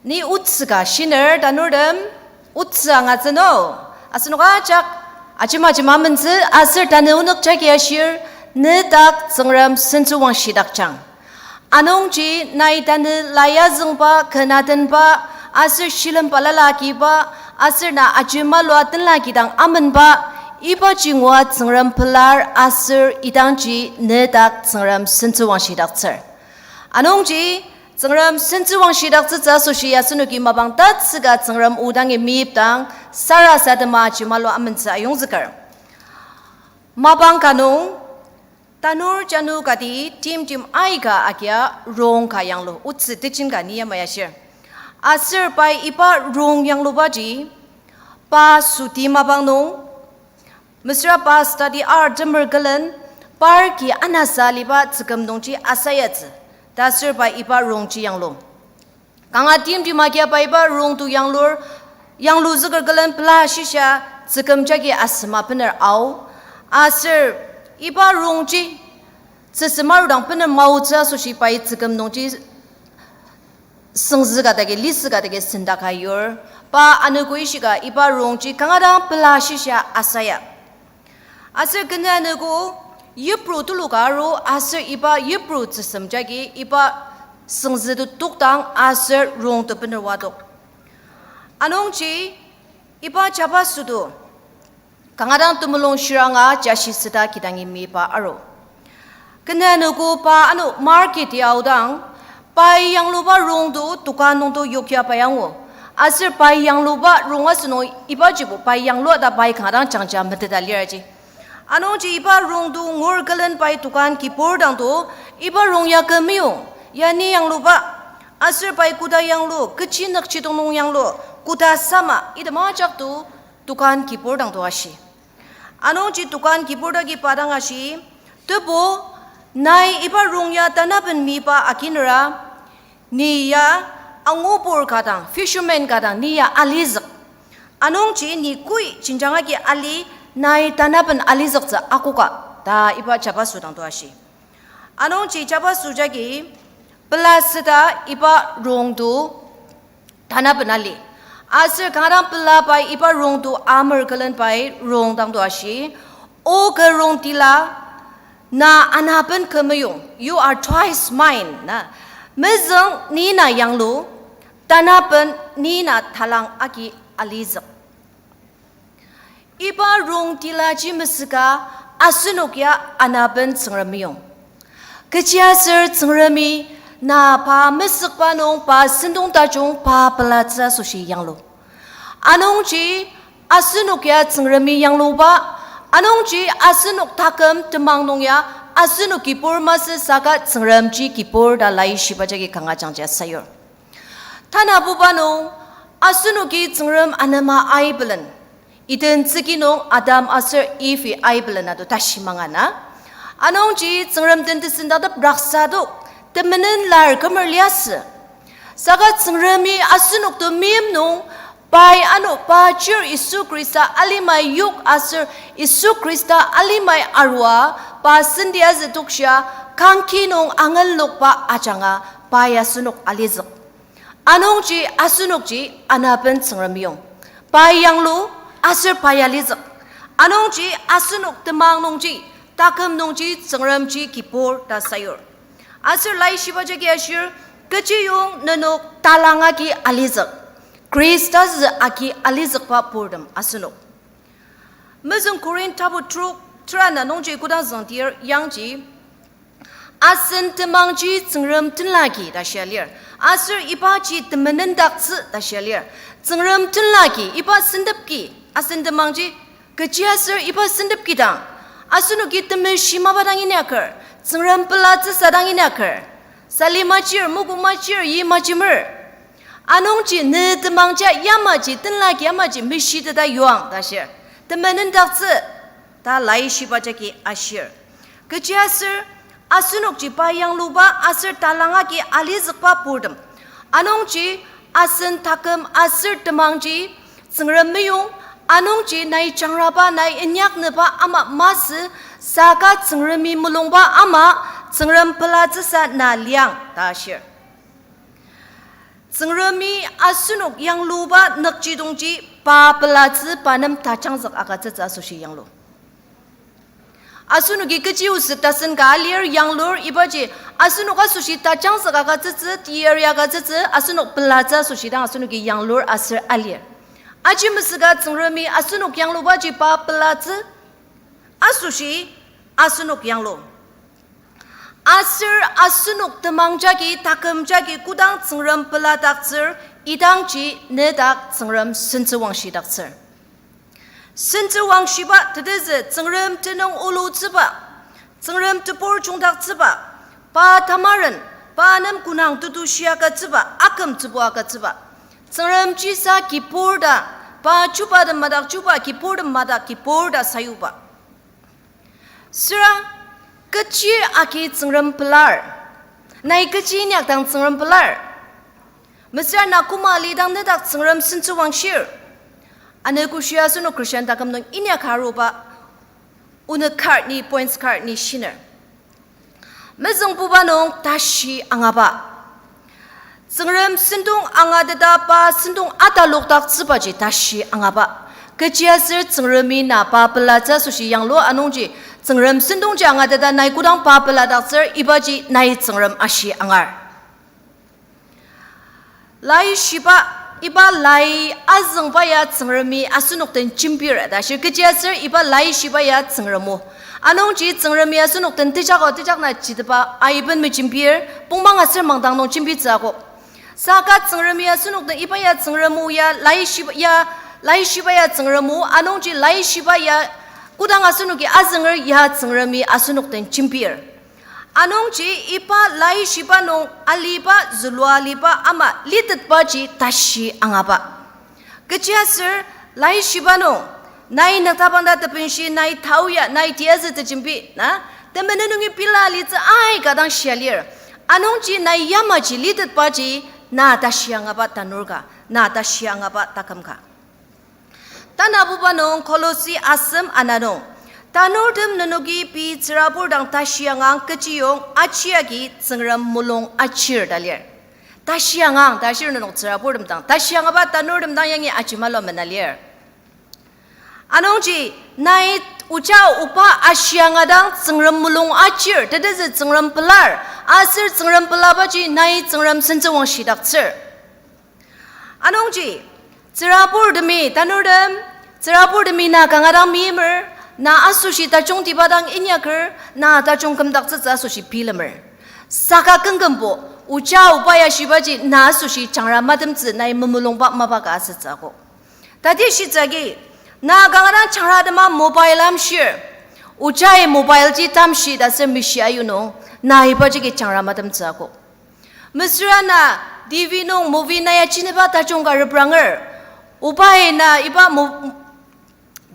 Ni otsü ka shiner tanurtem, otsü angatsü no, asenok ajak ajema ajema amentsü aser tanü onük jagi ashir, nedak Tsüngrem sentsüwangshidakjang. Anungji nai tanü la yazüngba, ken atenba, aser shilem balala agiba, aser na ajemalua tenla agidang amenba, ibaji ngua Tsüngrem pelar aser idangji nedak Tsüngrem sentsüwangshidaktsür. Anungji Tsüngrem sentsüwangshidaktsütsü asoshi asenoki mapang tatsüka Tsüngrem o dangi meyipdang sarasadema ajemalua amentsü ayongzüker. Mapang ka nung, tanur janu kati timtim aika agia rong ka yanglu, otsü tejen ka ni yamai ashir. Aser pai iba rong yanglubaji, pa süti mapang nung, mesüra pa study ar temer külen, par ki anasa aliba tsüküm nungji asayatsü, ta aser pai iba rongji yanglu. Kanga timtim agia pai iba rongto yanglur, yangluzüker külen pela shisa tsüküm jagi asema bener ao. Aser iba rongji tsüsem arudang bener maotsü asoshi pai tsüküm nungji süngzüka dagi, lisüka dagi sendaka yur. Pa anogo ishika iba rongji kanga dang pela shisa asaya. Aser kena anogo yipru tuluka aru aser iba yipru tsüsem jagi iba süngzüto tokdang aser rongto bener wadok. Anungji iba jabasoto kanga dang temulung shiranga jashi süda kidangi miba aru. Kena anogo pa ano market ya aodang, pai yangluba rongto dokan nungto yokya pai angu. Aser pai yangluba rong asünung ibajibo pai yanglua ta pai kanga dang jangja meteta liraji. Anungji iba rongto ngur külen pai dokan kibur dangto, iba rong ya kü meyong, ya ni yangluba, aser pai koda yanglu, kechi nükjidong nung yanglu, koda sama, item ajakto dokan kibur dangto ashi. Anungji dokan kibur dagi pa dang ashi, tebu, nai iba rong ya tanaben miba akinera, ni ya angubur ka dang, fisherman ka dang, ni ya alizük. Anungji ni koi jenjang agi ali, nai tanaben alizüktsü akoka, ta iba jabaso dangto ashi. Anungji jabaso jagi pela süda iba rongto tanaben ali. Aser kanga dang pela pai iba rongto amer külen pai rong dangto ashi, o kü rong tila, na anaben kü meyong, you are twice mine, na. Mezüng ni na yanglu, tanaben ni na talang agi alizük. Iba rong tilaji mesüka asenok ya anaben Tsüngrem meyong. Kechiaser Tsüngremi na pa mesükba nung pa sentong tajung pa pelatsü asoshi yanglu. Anungji asenok ya Tsüngremi yangluba, anungji asenok taküm temang nung ya asenok kibur masü saka Tsüngremji kibur ta laishiba jagi kanga jangja sayur. Tanabuba nung, asenoki Tsüngrem anema aibelen. Eden tsüki nung Adam aser Eve aibelen ado tashi mangana. Anungji Tsüngrem den tesendaktep raksadok, temenen lar kümer liasü. Saka Tsüngremi asenok temeim nung, pai ano pa chir Yisu Khrista alimai yok aser Yisu Khrista alimai arua, pa senti azü tokshia, kangki nung angelokba ajanga, pai asenok alizük. Anungji asenokji anaben Tsüngrem yong. Pai yanglu aser pai alizük. Anungji asenok temang nungji, taküm nungji Tsüngremji kibur ta sayur. Aser laishiba jagi ashir, kechiyong nenok talang agi alizük. Khrista zü agi alizükba purtem asenok. Mezüng Korinth tapu trok, tera na nungji kodang züngdir yangji, asen temangji Tsüngrem tenlaki ta shia lir. Aser ibaji temenendaktsü ta shia lir. Tsüngrem tenlaki, iba sentepki, asen temangji, kechiaser iba sentepki dang, asenoki temeshi mapa dang inyaker, Tsüngrem pelatsüsa dang inyaker, sali machir, muku machir, yi majimer. Anungji ne temangja yamaji tenlaki yamaji meshiteta yuang ta shir. Temenendaktsü ta laishiba jagi ashir. Kechiaser asenokji pa yangluba aser talang agi alizükba purtem. Anungji asen taküm aser temangji Tsüngrem meyong, anungji nai jangraba nai inyaknüba ama masü, saka Tsüngremi mulungba ama, Tsüngrem pelatsüsa na liang ta shir. Tsüngremi asenok yangluba nükjidongji pa pelatsü pa nem tajangzük agütsütsü asoshi yanglu. Asenoki kechi oset tasen ka alir yanglur ibaji asenok asoshi tajangzük agütsütsü, teyari agütsütsü, asenok pelatsü asoshi dang asenoki yanglur aser alir. Aji mesüka Tsüngremi asenok yanglubaji pa pelatsü asoshi asenok yanglu. Aser asenok temang jagi, taküm jagi kodang Tsüngrem peladaktsür, idangji nedak Tsüngrem sentsüwangshidaktsür. Sentsüwangshiba tetezü Tsüngrem tenüng olutsüba, Tsüngrem tebur jungdaktsüba, pa tamaren, pa nem konang tetushi agütsüba, aküm tsübu agütsüba. Tsüngrem jisa kibur ta, pa chubatem madak chuba, kiburtem madak kibur ta sayuba. Süra, kechi agi Tsüngrem pelar? Nai kechi inyakdang Tsüngrem pelar? Mesüra na koma alidang nedak Tsüngrem sentsüwangshir? Ano koshia asenok Christian taküm nung inyaka aruba onük kar ni, points kar ni shiner. Mezüngbuba nung tashi angaba. Tsüngrem sentong angateta pa sentong atalokdaktsübaji tashi angaba. Kechiaser Tsüngremi na pa pelatsü asoshi yanglu anungji, Tsüngrem sentongji angateta nai kodang pa peladaktsür ibaji nai Tsüngrem ashi angar. Laishiba, iba lai azüngba ya Tsüngremi asenok den jembir ta shir, kechiaser iba laishiba ya Tsüngrem o. Anungji Tsüngremi asenok den tejako, tejak na jiteba aiben mejembir, pongmang aser mangdang nung jembitsü akok. Saka Tsüngremi asenok den iba ya Tsüngrem o ya, laishiba ya, laishiba ya Tsüngrem o, anungji laishiba ya, kodang asenoki azünger ya Tsüngremi asenok den jembir. Anungji iba laishiba nung aliba zülua aliba ama litetbaji tashi angaba. Kechiaser laishiba nung, nai nüktapang ta tepenshi, nai tao ya, nai tiyazü tejembi, na, temenen nungi pila alitsü aika dang shia lir. Anungji nai yamaji litetbaji na tashi angaba tanur ka, na tashi angaba taküm ka. Tanabuba nung Kolosi asem ana nung, tanurtem nenoki pei tsürabur dang tashi angang kechiyong achi agi Tsüngrem mulung achir ta lir. Tashi angang ta ashir nenok tsüraburtem dang, tashi angaba tanurtem dang yangi ajimalo mena lir. Anungji, nai oja oba ashi angadang Tsüngrem mulung achir, tetezü Tsüngrem pelar, aser Tsüngrem pelabaji nai Tsüngrem sentsüwangshidaktsür. Anungji, tsüraburtemi, tanurtem, tsüraburtemi na kanga dang meimer, na asoshi tajungtiba dang inyaker, na tajung kümdaktsütsü asoshi bilemer. Saka küngkümbo, oja oba ya shibaji na asoshi jangra matemtsü nai memulungba mapa ka asütsü akok. Tati shitsü agi, na kanga dang jangratema mobile amshir, ojai mobile ji tamshi ta ser mishi ayu nung, na ibaji agi jangra matemtsü akok. Mesüra na T V nung movie nai ajinüba tajung ka repranger. Obai na iba mo-,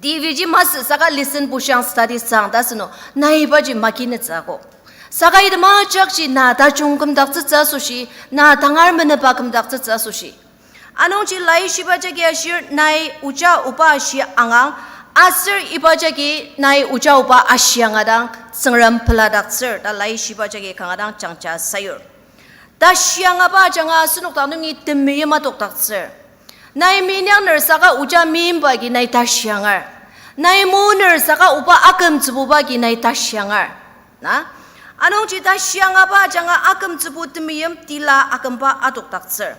T V ji masü saka lesson bushiang study sang ta sünung, nai ibaji makinetsü akok. Saka item ajakji na tajung kümdaktsütsü asoshi, na tangar menüba kümdaktsütsü asoshi. Anungji laishiba jagi ashir nai oja oba ashi angang, aser iba jagi nai oja oba ashi angadang Tsüngrem peladaktsür ta laishiba jagi kanga dang jangja sayur. Tashi angaba ajanga asenok dang nungi temeim adokdaktsür. Nai minyakner saka oja meimba agi nai tashi angar. Nai moner saka oba akümtsübuba agi nai tashi angar. Na? Anungji tashi angaba ajanga akümtsübu temeim tila akümba adokdaktsür.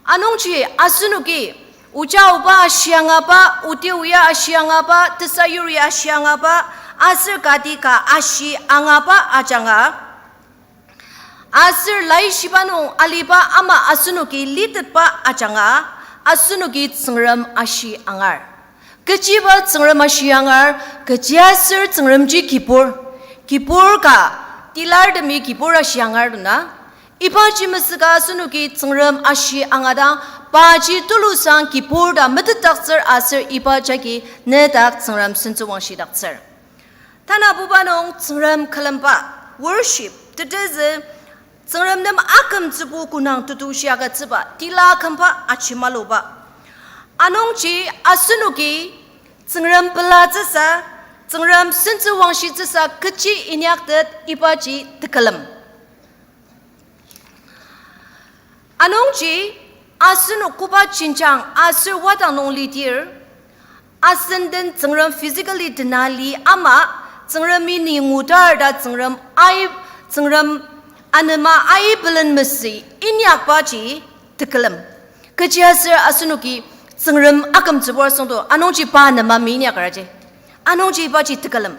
Anungji asenoki oja oba ashi angaba, oti oya ashi angaba, tesayuri ashi angaba, aser kati ka ashi angaba ajanga aser laishiba nung aliba ama asenoki litetba ajanga, asenoki Tsüngrem ashi angar. Kechiba Tsüngrem ashi angar, kechiaser Tsüngremji kibur, kibur ka, tilartemi kibur ashi angar dona. Ibaji mesüka asenoki Tsüngrem ashi angadang, paji tulusang kibur ta metetdaktsür aser iba jagi nedak Tsüngrem sentsüwangshidaktsür. Tanabuba nung Tsüngrem külemba, worship, tetezü, Tsüngrem nem akümtsübu konang tetushi agütsüba, tila kümba achimaluba. Anungji asenoki Tsüngrem pelatsüsa, Tsüngrem sentsüwangshitsüsa kechi inyaktet ibaji tekülem. Anungji asenok koba jenjang aser wadang nung lidir, asen den Tsüngrem physically tena li ama, Tsüngremi ni ngudar ta Tsüngrem ai, Tsüngrem anema ai belen mesü inyakbaji tekülem. Kechiaser asenoki Tsüngrem akümtsübur asüngdo, anungji pa nema mi inyakaraji. Anungji ibaji tekülem.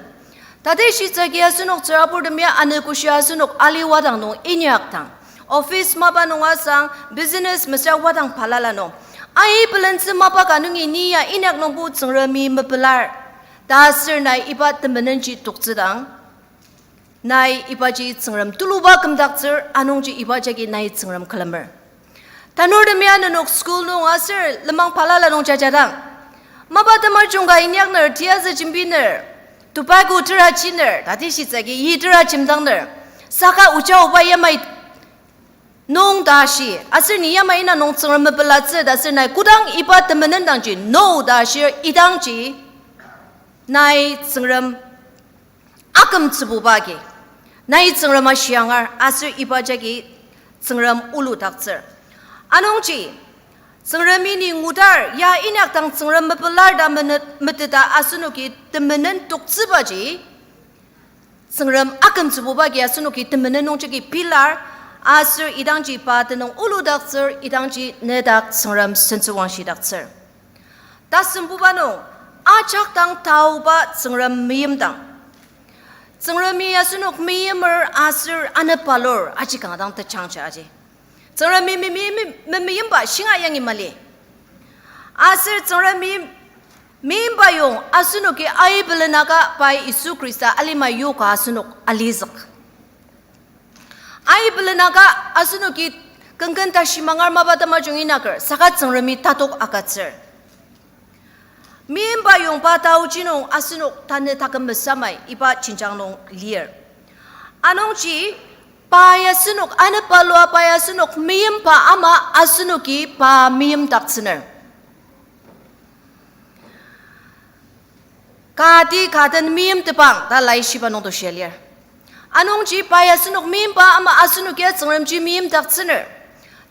Tatishitsüki asenok tsüraburtemi ya anogoshi asenok ali wadang nung inyakdang, office mapa nung asang, business mesüra wadang balala nung, ai belentsü mapa ka nungi ni ya inyak nungbo Tsüngremi mepelar. Ta aser nai iba temenenji toktsüdang, nai ibaji Tsüngrem tuluba kümdaktsür, anungji iba jagi nai Tsüngrem külemer. Tanurtemi ya nenok school nung aser lenmang balala nung jajadang, mapa temajung ka inyakner, tiyazü jembiner, tobacco tera chiner, tatishitsüki yi tera jemdangner, saka oja oba yamai nung ta shi, aser ni yamai ina nung Tsüngrem mepelatsü ta aser nai kodang iba temenen dangji no ta shir idangji, nai Tsüngrem akümtsübuba agi, nai Tsüngrem ashi angar aser iba jagi Tsüngrem uludaktsür. Anungji, Tsüngremi ni ngudar ya inyakdang Tsüngrem mepelar ta menet-, meteta asenoki temenen toktsübaji, Tsüngrem akümtsübuba agi asenoki temenen nungjagi pilar, aser idangji pa tenüng uludaktsür, idangji nedak Tsüngrem sentsüwangshidaktsür. Tasembuba nung, ajak dang taoba Tsüngrem meimdang, Tsüngremi asenok meimer aser anepalur aji kanga dang tejangja aji. Tsüngremi mei-, mei-, mei-, memeimba shinga yangi mali. Aser Tsüngremi meimba yong asenoki ai belenaka pai Yisu Khrista alima yoka asenok alizük. Ai belenaka asenoki kenken tashi mangar mapa temajung inaker, saka Tsüngremi tatok agütsür. Meimba yong pa taoji nung asenok tanü taküm mesamai iba jenjang nung lir. Anungji, pai asenok anepalua pai asenok meimba ama asenoki pa meimdaktsüner. Kati ka den meimtepang ta laishiba nungto shia lir. Anungji pai asenok meimba ama asenokia Tsüngremji meimdaktsüner.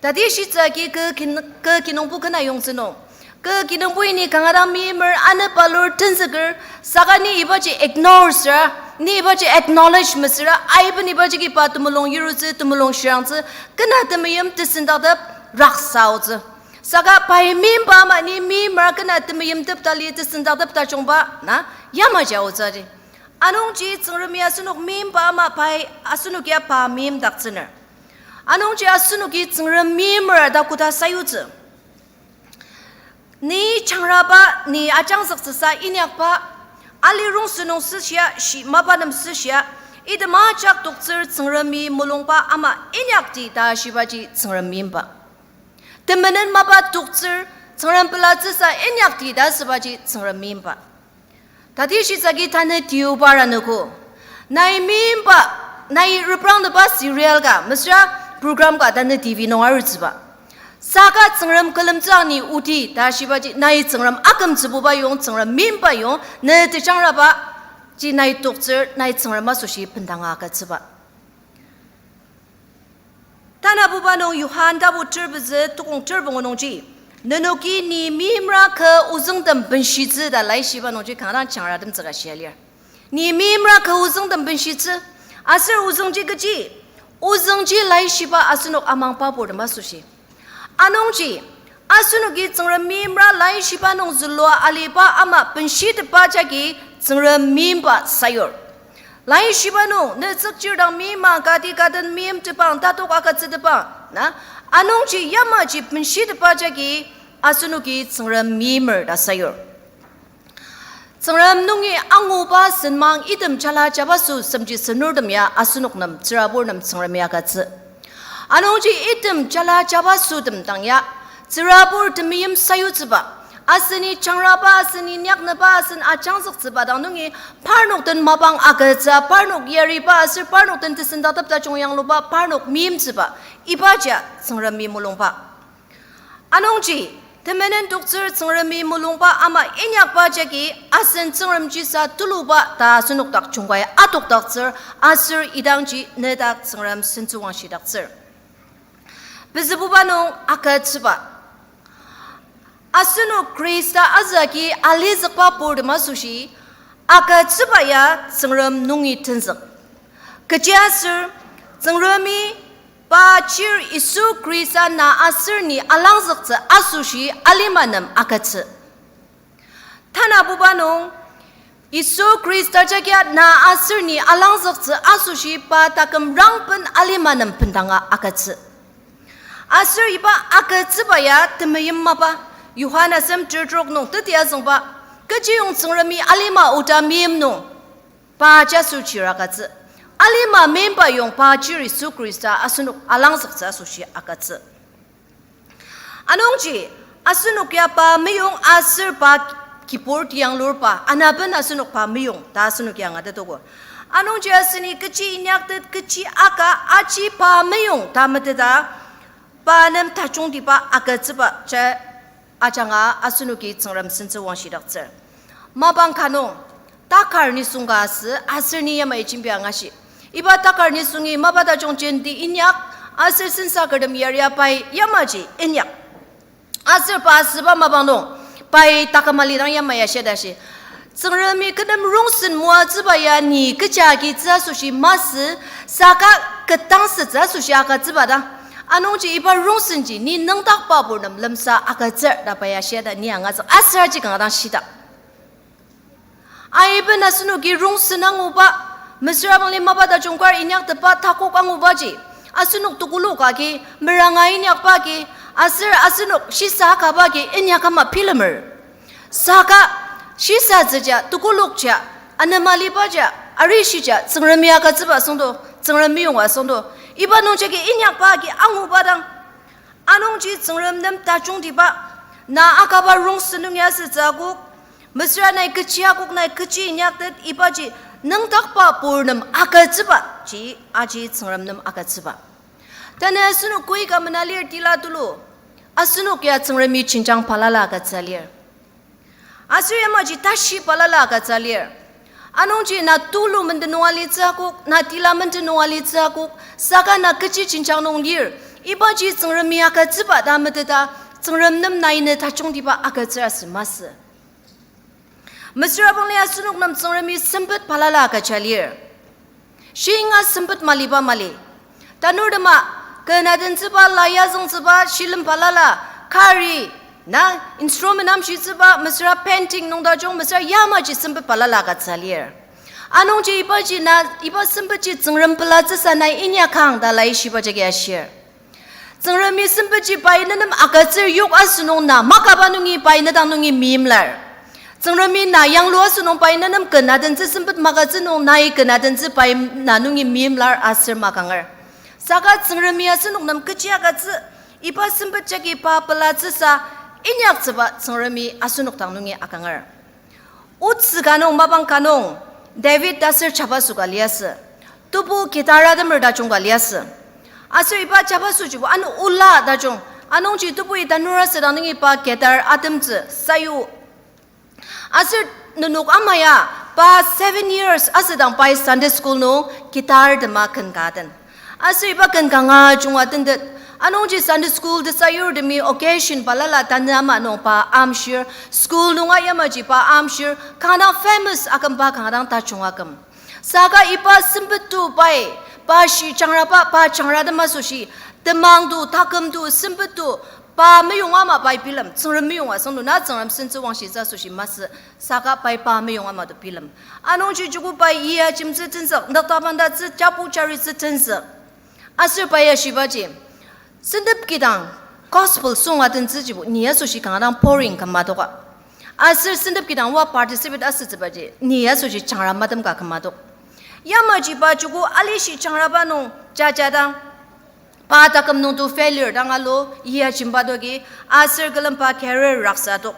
Tatishitsüki kü kin-, kü kinungpo kena yongtsü nung, kü kinungpo ini kanga dang meimer anepalur tenzüker, saka ni ibaji ignore süra, ni ibaji acknowledge mesüra, aiben ibaji ki pa temulung yirutsü, temulung shirangtsü, kena temeim tesendaktep raksaotsü. Saka pai meimba ama ni meimer kena temeimtep tali tesendaktep tajungba na yamaji aotsü aji. Anungji Tsüngremi asenok meimba ama pai asenokia pa meimdaktsüner. Anungji asenoki Tsüngrem meimer ta koda sayutsü. Ni jangraba, ni ajangzüktsüsa inyakba, ali rongsen nung süshia, shi mapa nem süshia, item ajak toktsür Tsüngremi mulungba ama inyakdi ta shibaji Tsüngrem meimba. Temenen mapa toktsür, Tsüngrem pelatsüsa inyakti ta asübaji Tsüngrem meimba. Tatishitsü agi tanü tiuba anogo. Nai meimba, nai reprangteba serial ka, mesüra program ka tanü T V nung arutsüba. Saka Tsüngrem külemtsü ni oti ta shibaji nai Tsüngrem akümtsübuba yong, Tsüngrem meimba yong, ne tejangraba ji nai toktsür, nai Tsüngrem asoshi bendanga agütsüba. Tanabuba nung Johan tapu terpezü tukong terpungu nungji, nenoki ni meimra kü ozüngtem benshitsü ta laishiba nungji kanga dang jangratemtsü ka shia lir. Ni meimra kü ozüngtem benshitsü, aser ozüngji kechi, ozüngji laishiba asenok amangba purtem asoshi. Anungji, asenoki Tsüngrem meimra laishiba nung zülua aliba ama benshitepa jagi Tsüngrem meimba sayur. Laishiba nung, ne tsükchir dang meima kati kaden meimtepang tatok agütsütepang, na, anungji yamaji benshitepa jagi asenoki Tsüngrem meimer ta sayur. Tsüngrem nungi anguba senmang item jala jabaso semji senurtem ya asenok nem tsürabur nem Tsüngremi agütsü. Anungji item jala jabasotem dang ya, tsürabur temeim sayutsüba, aseni jangraba, aseni inyaknüba, asen ajangzüktsüba dang nungi parnok den mapang agütsü, parnok yariba, aser parnok den tesendaktep tajung yangluba, parnok meimtsüba, ibaji Tsüngremi mulungba. Anungji, temenen toktsür Tsüngremi mulungba ama inyakba jagi asen Tsüngremjisa tuluba ta asenok dak jungkai adokdaktsür aser idangji nedak Tsüngrem sentsüwangshidaktsür. Pezübuba nung agütsüba. Asenok Khrista azügi alizükba purtem asoshi, agütsüba ya Tsüngrem nungi tenzük. Kechiaser, Tsüngremi pa chir Yisu Khrista na aser ni alangzüktsü asoshi alima nem agütsü. Tanabuba nung, Yisu Khrista jagia na aser ni alangzüktsü asoshi pa taküm rangben alima nem bendanga agütsü. Aser iba agütsüba ya temeim mapa, Johan asem tertrok nung teti azüngba, kechiyong Tsüngremi alima oda meim nung, pa jaso chir agütsü. Alima meimba yong pa chir Yisu Khrista asenok alangzüktsü asoshi agütsü. Anungji, asenok ya pa meyong aser pa kibur tiyanglurba, anaben asenok pa meyong ta asenok ya angatetogo. Anungji aseni kechi inyaktet, kechi aka, aji pa meyong ta meteta, pa nem tajungtiba agütsüba ja ajanga asenoki Tsüngrem sentsüwangshidaktsür. Mapang ka nung, takar nisung ka asü, aser ni yamai jembi angashi. Iba takar nisungi mapa tajung jenti inyak, aser sensakertem yaria pai yamaji inyak. Aser pa asüba mapang nung, pai taküm alidang yamai ashia ta shi. Tsüngremi kü nem rongsen moatsüba ya ni kecha agitsü asoshi masü, saka ketdangsütsü asoshi agütsüba dang. Anungji iba rongsenji ni nüngdakba purtem lemsa agütsür ta pai ashia ta ni angatsü aser aji kanga dang shitak. Aiben asenoki rongsen anguba, mesüra bangli mapa tajung kar inyaktetba takok angubaji, asenok tekolak agi, meranga inyakba agi, aser asenok shisa akaba agi inyaka ama bilemer. Saka shisatsüja, tekolakja, anemalibaja, arishija, Tsüngremi agütsüba süngdo, Tsüngremi yonga süngdo. Iba nungjagi inyakba agi anguba dang. Anungji Tsüngrem nem tajungtiba, na akaba rongsen nung ya asütsü akok, mesüra nai kechi akok nai kechi inyaktet ibaji nüngdakba purtem agütsüba ji aji Tsüngrem nem agütsüba. Tanü asenok koi ka mena lir tila tulu, asenok ya Tsüngremi jenjang balala agütsü lir. Aser yamaji tashi balala agütsü lir. Anungji na tulu menden nung alitsü akok, na tila menden nung alitsü akok, saka na kechi jenjang nung lir. Ibaji Tsüngremi agütsüba ta meteta, Tsüngrem nem nai ne tajungtiba agütsür asü masü. Mesüra bangli asenok nem Tsüngremi sempet balala agüja lir. Shinga sempet maliba mali. Tanurtema, kü nadentsüba, la yazüngtsüba, shilem balala, kari, na, instrument amshitsüba, mesüra painting nung tajung, mesüra yamaji sempet balala agütsü lir. Anungji ibaji na, iba sempetji Tsüngrem pelatsüsa nai inyakang ta laishiba jagi ashir. Tsüngremi sempetji pai ne nem agütsür yok asünung na makaba nungi pai ne dang nungi meimlar. Tsüngremi na yanglu asünung pai ne nem kü nadentsü sempet magütsü nung nai kü nadentsü pai na nungi meimlar aser makanger. Saka Tsüngremi asenok nem kechi agütsü, Iba sempet jagi pa pelatsüsa inyaktsüba Tsüngremi asenok dang nungi akanger. Otsü ka nung, mapang ka nung, David ta aser jabaso ka liasü. Tebu kedar atemer tajung ka liasü. Aser iba jabasojibo ano ola tajung. Anungji tebui tanur asüdang nungi pa kedar atemtsü sayu. Aser nenok ama ya, pa seven years asüdang pai Sunday school nung kedar tema ken ka den. Aser iba ken kanga junga tentet. Anungji Sunday school tesayurtemi occasion balala tanü ama nung pa amshir, school nunga yamaji pa amshir, kanga dang famous akümba kanga dang tajung aküm. Saka iba sempet to pai, pa shi jangraba, pa jangratem asoshi, temang to, taküm to, sempet to, pa meyong ama pai bilem, Tsüngrem meyong asüngdang na Tsüngrem sentsü wangshitsü asoshi masü, saka pai pa meyong ama to bilem. Anungji joko pai iya jimtsü tenzük, nüktabangtatsü jabu jaritsü tenzük. Aser pai ya shibaji, sentep kidang gospel song atentsüjibo ni asoshi kanga dang boring küma doka. Aser sentep kidang oa participate asütsübaji ni asoshi jangra matem ka küma dok. Yamaji pa joko alishi jangraba nung jajadang, pa taküm nung to failure dang alu, iya jimba dogi, aser külemba career raksa dok.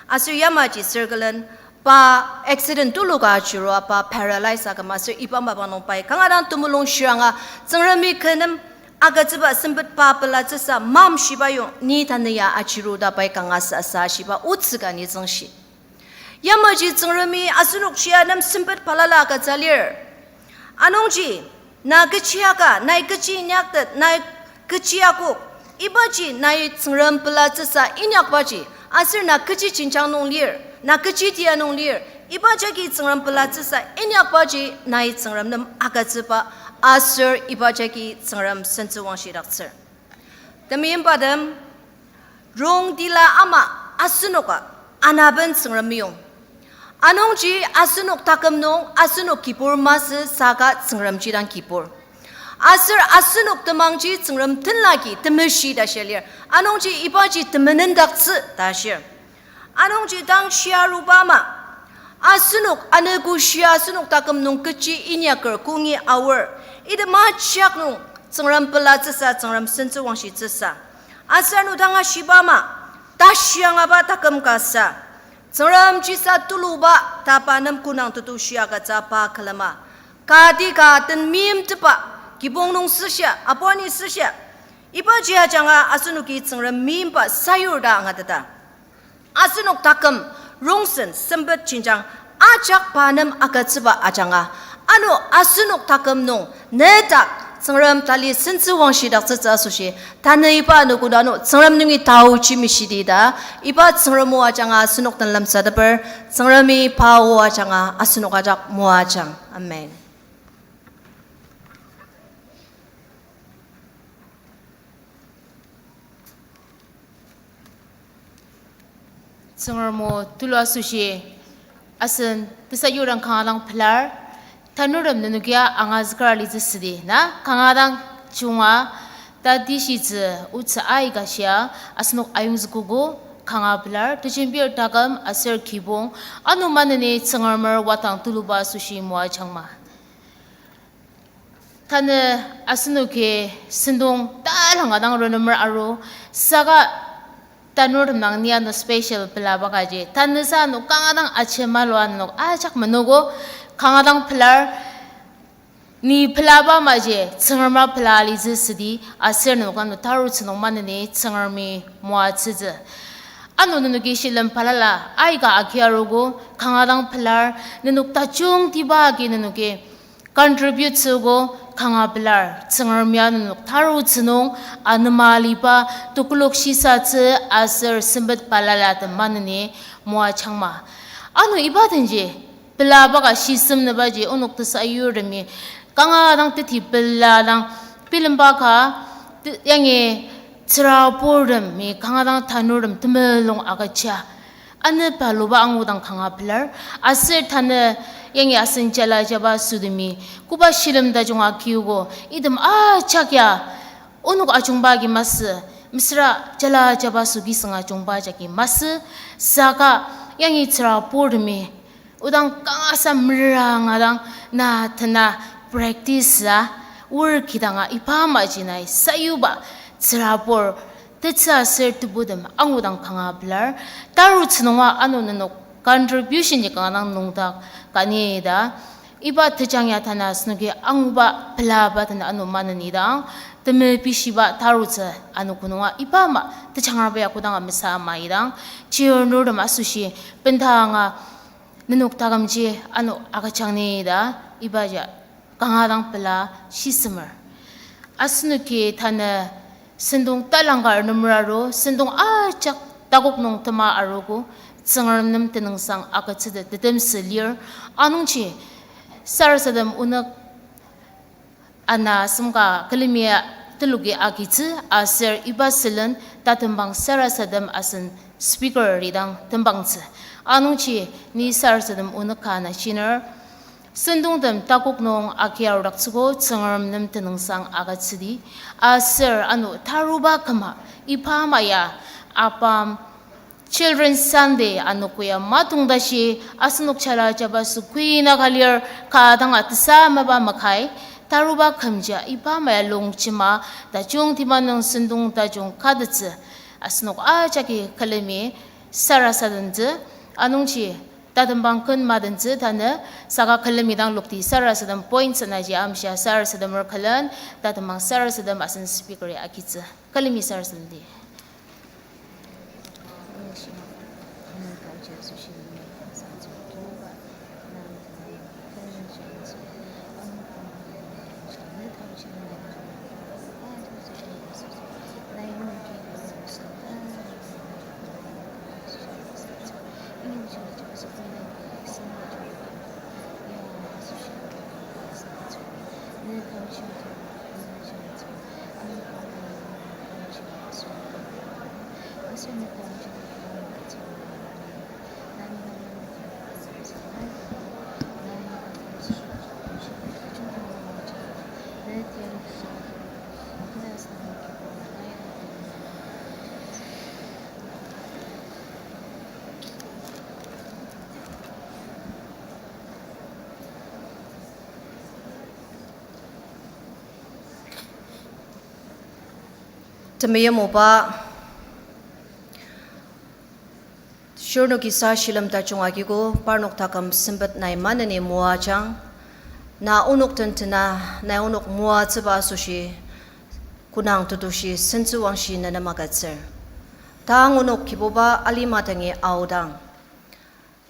Aser yamaji sür külen, pa accident tulu ka ajirua pa paralyze aküm aser iba mapang nung pai kanga dang temulung shiranga, Tsüngremi kü nem agütsüba sempet pa pelatsüsa mamshiba yong ni tanü ya ajiru ta pai kanga sasa shiba otsü ka ni züngshi. Yamaji Tsüngremi asenok shia nem sempet balala agütsü lir. Anungji, na kechi aka, nai kechi inyaktet, nai kechi akok, ibaji nai Tsüngrem pelatsüsa inyakbaji, aser na kechi jenjang nung lir, na kechi tia nung lir, iba jagi Tsüngrem pelatsüsa inyakbaji nai Tsüngrem nem agütsüba, aser iba jagi Tsüngrem sentsü wangshidaktsür. Temeimbatem, rong tila ama asenoka anaben Tsüngrem meyong. Anungji asenok taküm nung asenok kibur masü saka Tsüngremji dang kibur. Aser asenok temangji Tsüngrem tenlaki temeshi ta shia lir. Anungji ibaji temenendaktsü ta shir. Anungji tang shia aruba ama, asenok anogo shia asenok taküm nung kechi inyaker kongi aor, item ajak nung Tsüngrem pelatsüsa, Tsüngrem sentsü wangshitsüsa. Aser ano tanga shiba ama, tashi angaba taküm kasa, Tsüngrem jisa tuluba ta pa nem konang tetu shia agütsü pa külema. Kati ka den meimtepa, kibong nung süshia, apuani süshia, ibaji ajanga asenoki Tsüngrem meimba sayur ta angateta. Asenok taküm rongsen sempet jenjang ajak pa nem agütsüba ajanga, ano asenok taküm nung nedak Tsüngrem tali sentsü wangshidaktsütsü asoshi, tanü iba ano koda ano Tsüngrem nungi taochi mishidi ta, iba Tsüngrem o ajanga asenok den lemsateper, Tsüngremi pa o ajanga asenok ajak moajang. Amen. Tsüngrem o tulu asoshi asen tesayur dang kanga dang pelar, tanurtem nenokia angazüker alitsü südi na kanga dang junga ta tishitsü otsü aika shia asenok ayongzükogo kanga pelar, tejembir taküm aser kibong, ano maneni Tsüngremer wadang tuluba asoshi moajangma. Tanü asenoki sentong talanga dang renemer aru, saka tanurtem dang ni ano special pelaba kaji, tanü sa ano kanga dang ajemalua nenok ajak menogo, kanga dang pelar, ni pelaba maji Tsüngrema pela alitsü südi, aser nenok ano tarutsü nung maneni Tsüngremi moatsütsü. Ano nenoki shilem balala aika agi arugo, kanga dang pelar, nenok tajungtiba agi nenoki contribute süogo kanga pelar, Tsüngrem ya nenok tarutsü nung anema aliba tekolak shisatsü aser sempet balala tem maneni moajangma. Ano iba denji, pelaba ka shisem nübaji onok tesayurtemi kanga dang teti pela dang bilemba ka, te-, yangi tsüraburtemi kanga dang tanurtem temulung agüja anü paluba angudang kanga pelar, aser tanü yangi asen jala jaba sütemi koba shilem tajung agiogo, item ajak ya onok ajungba agi masü, mesüra jala jaba süki seng ajungba jagi masü, saka yangi tsüraburtemi odang kangasa meranga dang na tena practice a, wor kidanga iba maji nai sayuba tsürabur Tetsü aser tebutem angudang kanga pelar, tarutsü nunga ano nenok contribution ji kanga dang nüngdak ka ni ta. Iba tejang ya tanü asenoki anguba pelaba tanü ano maneni dang, temepishiba tarutsü anogo nunga iba ama tejangraba ya kodanga mesa ama idang, chir nurtem asoshi bendanga nenok takümji ano agüjang ni ta, iba ya kanga dang pela shisemer. Asenoki tanü sentong talangka arnemera aru, sentong ajak takok nung tema arogo, Tsüngrem nem tenüngsang agütsütet tetemsü lir. Anungji sarasadem onük ana semka külemi teloki agitsü aser iba sülen tatembang sarasadem asen speaker ridang tembangtsü. Anungji ni sarasadem onük ka ana shiner, sentongtem takok nung agi arudaktsüogo, Tsüngrem nem tenüngsang agütsüdi. Aser ano taruba küma, iba ama ya ABAM Children's Sunday anogo ya matong tashi asenok jala jabaso kui naka lir ka dang atesa mapa makai, taruba kümji iba ama ya longjema tajung tima nung sentong tajung katettsü asenok ajaki külemi sarasademtsü. Anungji tatembang ken madentsü tanü, saka külemi dang lokti sarasadem point senaji amshia sarasademer külen tatembang sarasadem asen speaker ya agitsü. Külemi sarasademdi. Temeim oba, shirnoki sa shilem tajung agiko, parnok taküm sempet nai maneni moajang, na onok den tena, nai onok moatsüba asoshi, konang tetushi sentsüwangshi nenem agütsür. Tang onok Kibuba alima dangi aodang,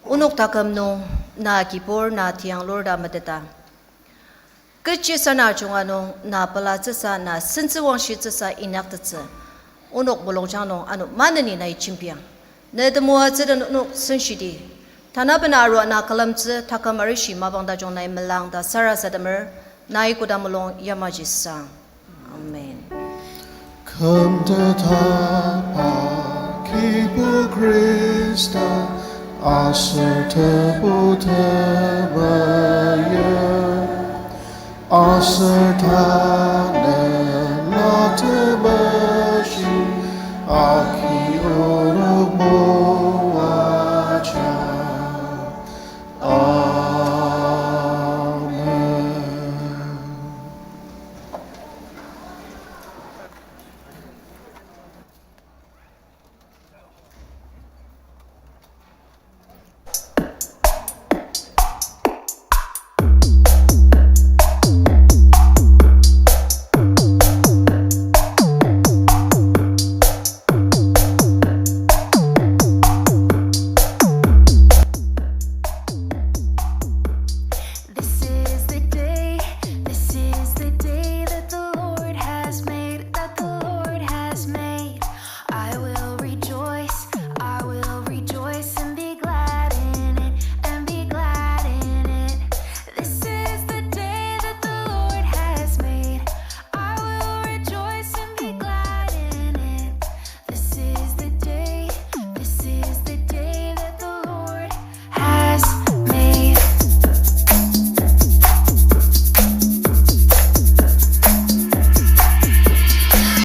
onok taküm nung na kibur na tianglur ta meteta. Kechi sana junga nung na pelatsüsa na sentsüwangshitsüsa inyaktettsü. Onok mulungjang nung ano maneni nai jembiang. Ne temoatsü den onok senshidi. Tanabena arua na külemtsü taküm arishi mapang tajung nai melang ta sarasademer, nai koda mulung yamaji sang. Amen. Kümtetba Kibu Khrista aser Tebu Tebaya, aser Tanela Tebu